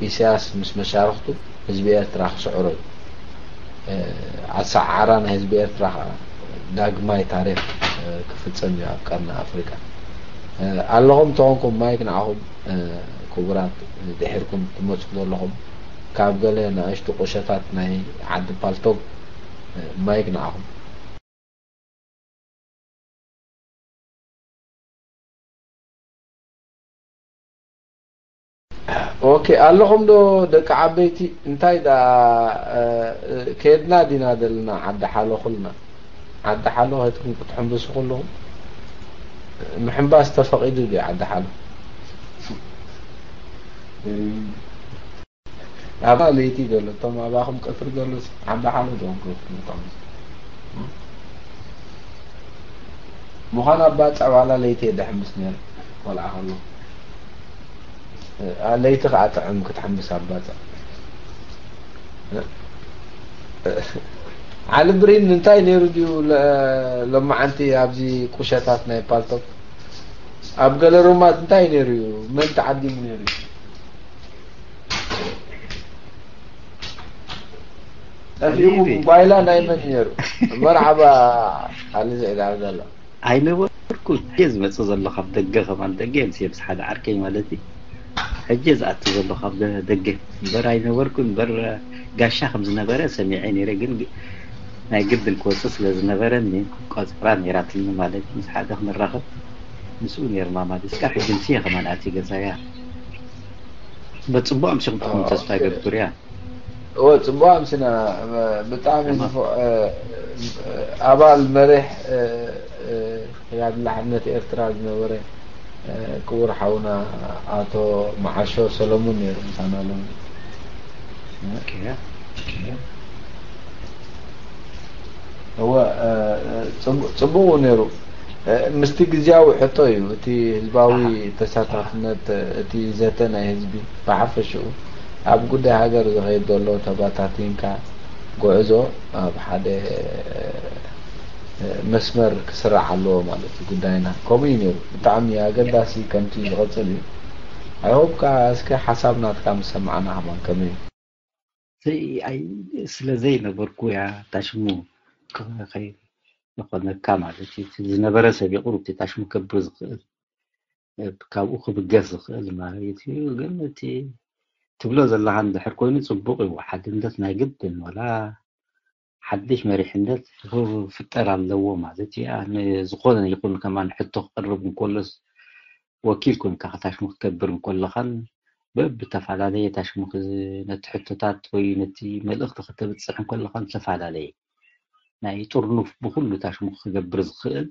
ኢሳያስ ምስ መሻርኽቱ ህዝቢ ኤርትራ ክስዕሮ እዩ። ኣሰዓዕራ ናይ ህዝቢ ኤርትራ ከኣ ዳግማይ ታሪኽ ክፍጸም እዩ ኣብ ቀርኒ ኣፍሪቃ። ኣለኹም ተኾንኩም ማይክ ንዓኹም ክቡራት ድሒርኩም ትመጹ ዘለኹም ካብ ገለ ንኣሽቱ ቁሸታት ናይ ዓዲ ፓልቶግ ማይክ ንዓኹም። ኦኬ ኣለኹም ዶ ደቂ ዓበይቲ እንታይ ዳ ከድና ዲና ዘለና ዓዲ ሓሎ ኩልና ዓዲ ሓሎ ከድኩም ክትሕምብሱ ኩለኹም ምሕምባስ ተፈቒዱ ድዩ ዓዲ ሓሎ ኣባ ለይቲ ዘሎ እቶም ኣባኹም ቀትሪ ዘሎ ዓዲ ሓሎ ዶ ክትምጣም ምዃን ኣባ ጸባላ ለይቲ የድሕምብስ ነይሩ ቆልዓ ከሎ ለይቲ ከዓ ጥዕም ክትሕምብስ ኣባፃ ዓሊ ብሪን እንታይ ነይሩ ድዩ ለማዓንቲ ኣብዚ ቁሸታት ናይ ፓልቶክ ኣብ ገለ ሩማት እንታይ ነይሩ እዩ መን ተዓዲሙ ነይሩ እዩ ጠፊኡ ጓይላ ናይ መን ነይሩ መርሓባ ኣሊ ዘዒድ ዓብደላ ኣይነበርኩ እየ ዝመፅእ ዘሎ ካብ ደገ ከማን ደገ ምስ ምስ ሓደ ዓርከይ ማለት እዩ ሕጂ ዝኣቱ ዘሎ ካብ ደገ እምበር ኣይነበርኩ እምበር ጋሻ ከም ዝነበረ ሰሚዐ ነይረ ግን ናይ ግድን ክወፅእ ስለ ዝነበረኒ ቆፀራ ነይራትኒ ማለት ምስ ሓደ ክንራኸብ ምስኡ ነይርና ማለት እስካ ሕጂ ምስ እየ ከማን ኣትዩ ገዛያ በፅቡቅ ኣምሲኹም ትኾኑ ተስፋ ይገብር እያ እወ ጽቡቅ ኣምስና ብጣዕሚ ዝፎ ኣባል መሪሕ ያድላ ሓድነት ኤርትራ ዝነበረ ክቡር ሓውና ኣቶ መዓሾ ሰለሙን ነይሩ ምሳና ሎሚ እወ ጽቡቅ ነይሩ ምስቲ ግዝያዊ ሕቶ እዩ እቲ ህዝባዊ ተሳታፍነት እቲ ዘተ ናይ ህዝቢ ብሓፈሽኡ ኣብ ጉዳይ ሃገር ዝኸይድ ዘሎ ተባታቲንካ ጉዕዞ ኣብ ሓደ መስመር ክስራዕ ኣለዎ ማለት እዩ ጉዳይና ከምኡ እዩ ነይሩ ብጣዕሚ ኣገዳሲ ከምቲ ዝቐፅል እዩ ኣይሆፕ ከዓ እስከ ሓሳብ ናትካ ምስ ሰማዕና ከማን ከመይ እዩ ዘይ ኣይ ስለ ዘይነበርኩ እያ እታ ሽሙ ክኾነካ ማለት እዩ። እቲ ዝነበረ ሰብ ይቕሩ እቲ እታ ሽሙ ከብር ዝኽእል ካብኡ ክብገስ ዝኽእል ማለት እዩ። ግን እቲ ትብሎ ዘለኻ እንድሕር ኮይኑ ፅቡቕ እዩ። ሓድነት ናይ ግድን ወላ ሓድሽ መሪሕነት ክፍጠር ኣለዎ ማለት እዩ። ኣነ ዝኾነ ይኹን ከማን ሕቶ ክቐርብ እንከሎስ ወኪል ኮንካ ከታሽሙ ክትገብር እንከለኻን በብተፈላለየ ታሽሙ ነቲ ሕቶታት ወይ ነቲ መልእኽቲ ከተብፅሕ እንከለኻን ዝተፈላለየ ናይ ጥርኑፍ ብኩሉ ታሽሙ ክገብር ዝኽእል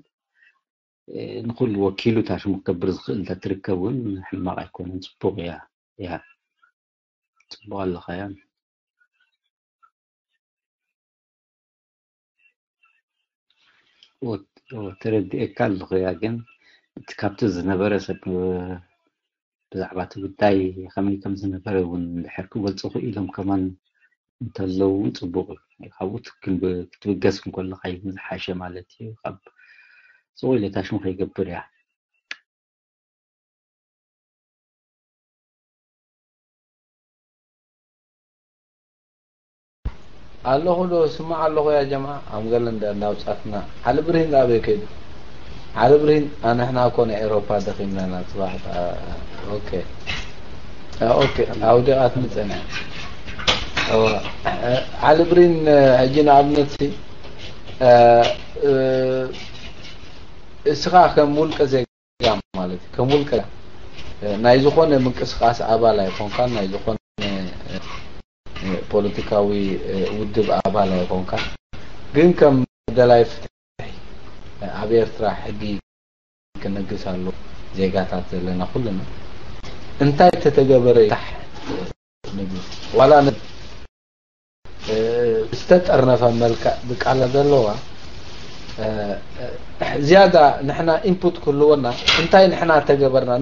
ንኩሉ ወኪሉ ታሽሙ ክገብር ዝኽእል እንተትርከብ እውን ሕማቕ ኣይኮነን፣ ፅቡቕ እያ እያ ፅቡቕ ኣለኻያ። ተረዲኤካ ኣለኹ እያ ግን እቲ ካብቲ ዝነበረ ሰብ ብዛዕባ እቲ ጉዳይ ከመይ ከም ዝነበረ እውን እንድሕር ክገልፁ ክኢሎም ከማን እንተለዉ እውን ፅቡቕ እዩ። ካብኡ ክትብገስ እንከለኻ እዩ ዝሓሸ ማለት እዩ። ካብ ስቕ ኢለ ታሽሙ ከይገብር እያ። ኣለኹ ዶ ስማዕ ኣለኹ ያ ጀማዓ? ኣምገለ እንዳ እንዳውጻትና ዓሊ ብርሂን ዳበይ ከይዱ? ዓሊ ብርሂን ኣንሕና እኮ ናይ ኤሮፓ ደኺምናና ጽባሕ። ኦኬ ኦኬ ኣውዲቓት ምጸና። ዓሊ ብሪን ሕጂ ንኣብነት እስኻ ከም ውልቀ ዜጋ ማለት እዩ፣ ከም ውልቀ ናይ ዝኾነ ምንቅስቃስ ኣባል ኣይኮንካን፣ ናይ ዝኾነ ፖለቲካዊ ውድብ ኣባል ኣይኮንካን፣ ግን ከም ደላይ ፍትሒ ኣብ ኤርትራ ሕጊ ክነግስ ኣሎ ዜጋታት ዘለና ኩልና እንታይ ተተገበረ እዩ ታሕ ንብል ዋላ ዝተጠርነፈ መልክዕ ብቃላ ዘለዋ ዝያዳ ንሕና ኢንፑት ክህልወና እንታይ ንሕና ተገበርና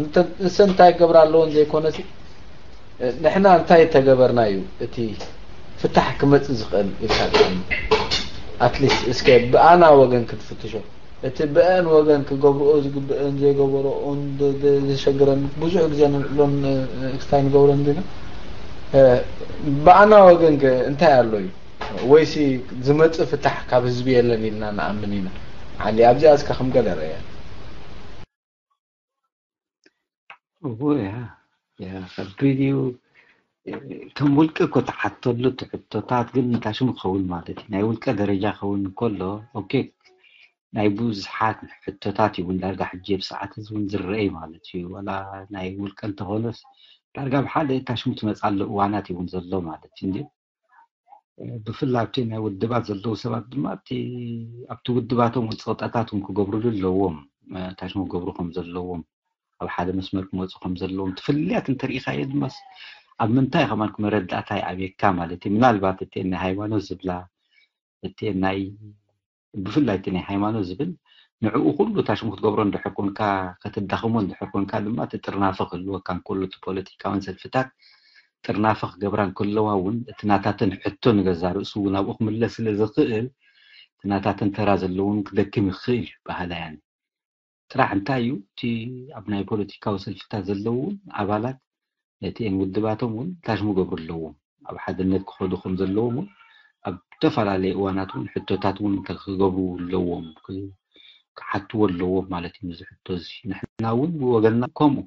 ንሰ እንታይ ገብራ ኣለዎን ዘይኮነሲ ንሕና እንታይ ተገበርና እዩ እቲ ፍታሕ ክመጽእ ዝኽእል ኢልካ ትኣምን? ኣትሊስት እስከ ብኣና ወገን ክትፍትሾ እቲ ብአን ወገን ክገብርኦ ዝግብአን ዘይገበርኦን ዘሸግረን ብዙሕ ግዜ ንልዕሎን ክስታይ ንገብሮን እንዲና ብኣና ወገን እንታይ ኣሎ እዩ ወይሲ ዝመፅእ ፍታሕ ካብ ህዝቢ የለን ኢልና ንኣምን ኢና። ዓሊ ኣብዚኣ እስካ ከም ገለ ረያ እዎ ያ ያ ከቢድ እዩ። ከም ውልቀ እኮ ተሓተሉ እቲ ሕቶታት ግን እንታይ ሽሙ ክኸውን ማለት እዩ ናይ ውልቀ ደረጃ ክኸውን እንከሎ ኦኬ ናይ ብዙሓት ሕቶታት እዩ እውን ዳርጋ ሕጂ ኣብ ሰዓት እዚ እውን ዝረአ እዩ ማለት እዩ። ዋላ ናይ ውልቀ እንተኾነስ ዳርጋ ብሓደ እንታይ ሽሙ ትመፃሉ እዋናት እዩ እውን ዘሎ ማለት እዩ እንጂ ብፍላይ ኣብቲ ናይ ውድባት ዘለዉ ሰባት ድማ ኣብቲ ኣብቲ ውድባቶም እውን ፀቕጣታት እውን ክገብሩሉ ኣለዎም። እንታይ ሽሙ ክገብሩ ከም ዘለዎም ኣብ ሓደ መስመር ክመፁ ከም ዘለዎም እቲ ፍልልያት እንተሪኢኻዮ ድማስ ኣብ ምንታይ ከማን መረዳእታ ይኣብየካ ማለት እዩ። ምናልባት እቲ ናይ ሃይማኖት ዝብላ እቲ ናይ ብፍላይ እቲ ናይ ሃይማኖት ዝብል ንዕኡ ኩሉ ታሽሙ ክትገብሮ እንድሕር ኮንካ ከተዳኽሞ እንድሕር ኮንካ ድማ እቲ ጥርናፈ ክህልወካ እንከሎ እቲ ፖለቲካውን ሰልፍታት ጥርናፈ ክገብራ እንከለዋ እውን እቲ ናታተን ሕቶ ንገዛ ርእሱ እውን ኣብኡ ክምለስ ስለ ዝኽእል እቲ ናታተን ተራ ዘለውን ክደክም ይኽእል እዩ ባህላያን ጥራሕ እንታይ እዩ እቲ ኣብ ናይ ፖለቲካዊ ሰልፍታት ዘለዉ እውን ኣባላት ነቲኤን ውድባቶም እውን ታሽሙ ገብሩ ኣለዎም ኣብ ሓድነት ክኸዱ ከም ዘለዎም እውን ኣብ ዝተፈላለየ እዋናት እውን ሕቶታት እውን ክገብሩ ኣለዎም ክሓትዎ ኣለዎም ማለት እዩ። እዚ ሕቶ እዚ ንሕና እውን ብወገንና ከምኡ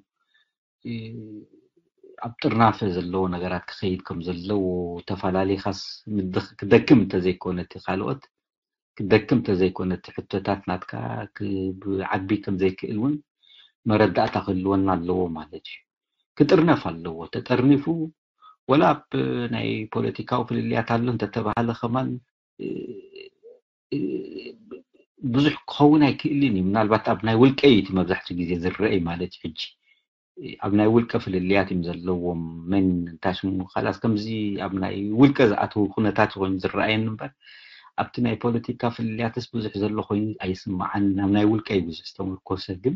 ኣብ ጥርናፈ ዘለዎ ነገራት ክኸይድ ከም ዘለዎ ተፈላለኻስ ክደክም እንተዘይኮነ እቲ ካልኦት ክደክም እንተዘይኮነ እቲ ሕቶታት ናትካ ክዓቢ ከም ዘይክእል እውን መረዳእታ ክህልወና ኣለዎ ማለት እዩ። ክጥርነፍ ኣለዎ። ተጠርኒፉ ወላ ኣብ ናይ ፖለቲካዊ ፍልልያት ኣሎ እንተተባሃለ ከማን ብዙሕ ክኸውን ኣይክእልን እዩ። ምናልባት ኣብ ናይ ውልቀ እዩ እቲ መብዛሕትኡ ግዜ ዝረአ እዩ ማለት እዩ። ሕጂ ኣብ ናይ ውልቀ ፍልልያት እዮም ዘለዎም መን እንታይ ሽሙ ካላስ ከምዚ ኣብ ናይ ውልቀ ዝኣተው ኩነታት ኮይኑ ዝረኣየኒ እምበር ኣብቲ ናይ ፖለቲካ ፍልልያትስ ብዙሕ ዘሎ ኮይኑ ኣይስምዓንን ኣብ ናይ ውልቀ እዩ ብዙሕ ዝተመርኮሰ ግን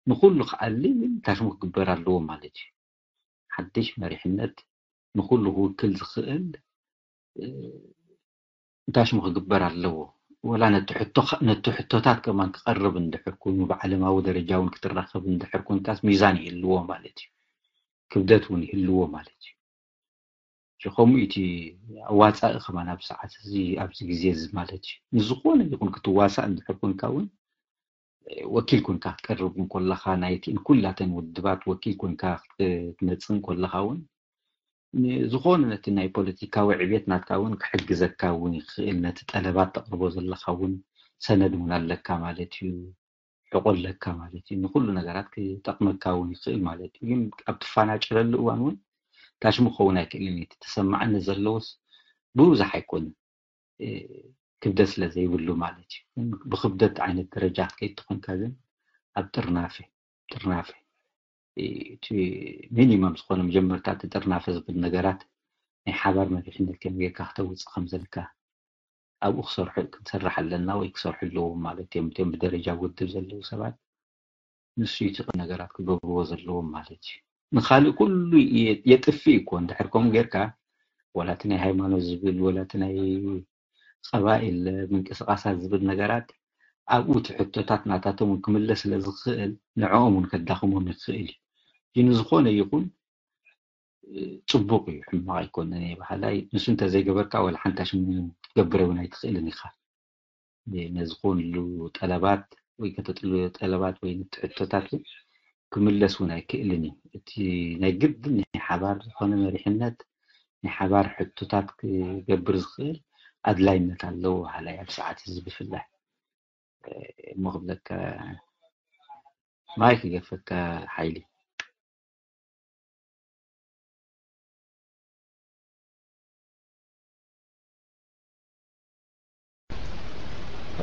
ንኩሉ ክኣሊ እንታይ ሽሙ ክግበር ኣለዎ ማለት እዩ ሓድሽ መሪሕነት ንኩሉ ክውክል ዝኽእል እንታይ ሽሙ ክግበር ኣለዎ ወላ ነቲ ሕቶታት ከማን ክቐርብ እንድሕር ኮይኑ ብዓለማዊ ደረጃ እውን ክትራኸብ እንድሕር ኮንካስ ሚዛን ይህልዎ ማለት እዩ ክብደት እውን ይህልዎ ማለት እዩ ከምኡ እቲ ኣዋፃኢ ከማን ኣብ ሰዓት እዚ ኣብዚ ግዜ እዚ ማለት እዩ ንዝኾነ ይኹን ክትዋሳእ እንድሕር ኮንካ እውን ወኪል ኮንካ ክትቀርብ እንኮለኻ ናይቲን ኩላተን ውድባት ወኪል ኮንካ ክትመፅእ እንኮለኻ እውን ንዝኾነ ነቲ ናይ ፖለቲካዊ ዕቤት ናትካ እውን ክሕግዘካ እውን ይኽእል ነቲ ጠለባት ተቕርቦ ዘለካ እውን ሰነድ እውን ኣለካ ማለት እዩ ሕቆ ኣለካ ማለት እዩ ንኩሉ ነገራት ክጠቕመካ እውን ይኽእል ማለት እዩ ግን ኣብ ትፋናጨለሉ እዋን እውን ታሽሙ ክኸውን ኣይክእልን እዩ ተሰማዕኒ ዘለውስ ብብዙሕ ኣይኮንን ክብደት ስለ ዘይብሉ ማለት እዩ ብክብደት ዓይነት ደረጃ ክትከይድ ተኾንካ ግን ኣብ ጥርናፈ ጥርናፈ እቲ ሚኒመም ዝኾነ መጀመርታ እቲ ጥርናፈ ዝብል ነገራት ናይ ሓባር መሪሕነት ከም ጌርካ ክተውፅእ ከም ዘልካ ኣብኡ ክሰርሑ ክንሰርሕ ኣለና ወይ ክሰርሑ ኣለዎም ማለት እዮም እቶም ብደረጃ ውድብ ዘለዉ ሰባት ንሱ እቲ ነገራት ክገብርዎ ዘለዎም ማለት እዩ ንካልእ ኩሉ የጥፍእ እኮ እንድሕር ከምኡ ጌርካ ወላ እቲ ናይ ሃይማኖት ዝብል ወላ እቲ ናይ ቀባኢል ምንቅስቃሳት ዝብል ነገራት ኣብኡ እቲ ሕቶታት ናታቶም ክምለስ ስለ ዝኽእል ንዕኦም እውን ከዳኽሞም ይኽእል እዩ ግን ዝኾነ ይኹን ጽቡቕ እዩ፣ ሕማቕ ኣይኮነን እየ በሃላይ። ንሱ እንተዘይገበርካ ወላ ሓንቲ ሽሙ ክትገብር እውን ኣይትኽእልን ኢኻ። ነዚ ኩሉ ጠለባት ወይ ከተጥልዮ ጠለባት ወይ ነቲ ሕቶታት ክምለስ እውን ኣይክእልን እዩ። እቲ ናይ ግድን ናይ ሓባር ዝኾነ መሪሕነት፣ ናይ ሓባር ሕቶታት ክገብር ዝኽእል ኣድላይነት ኣለዎ በሃላይ፣ ኣብ ሰዓት እዚ ብፍላይ። እሞ ክብለካ፣ ማይክ ይገፈካ ሓይሊ።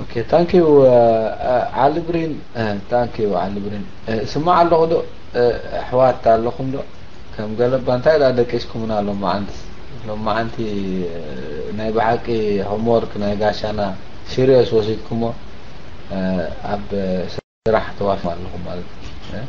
Okay, thank you, ዓሊ ብሪን። Thank you, ዓሊ ብሪን። ስማዕ ኣለኹ ዶ? ኣሕዋት ኣለኹም ዶ? ከም ገለባ እንታይ ደኣ ደቂስኩምና ሎማዓንቲ? ሎማዓንቲ ናይ ብሓቂ homework ናይ ጋሻና serious ወሲድኩሞ፣ ኣብ ስራሕ ተዋፊርኩም ኣለኹም ማለት እዩ።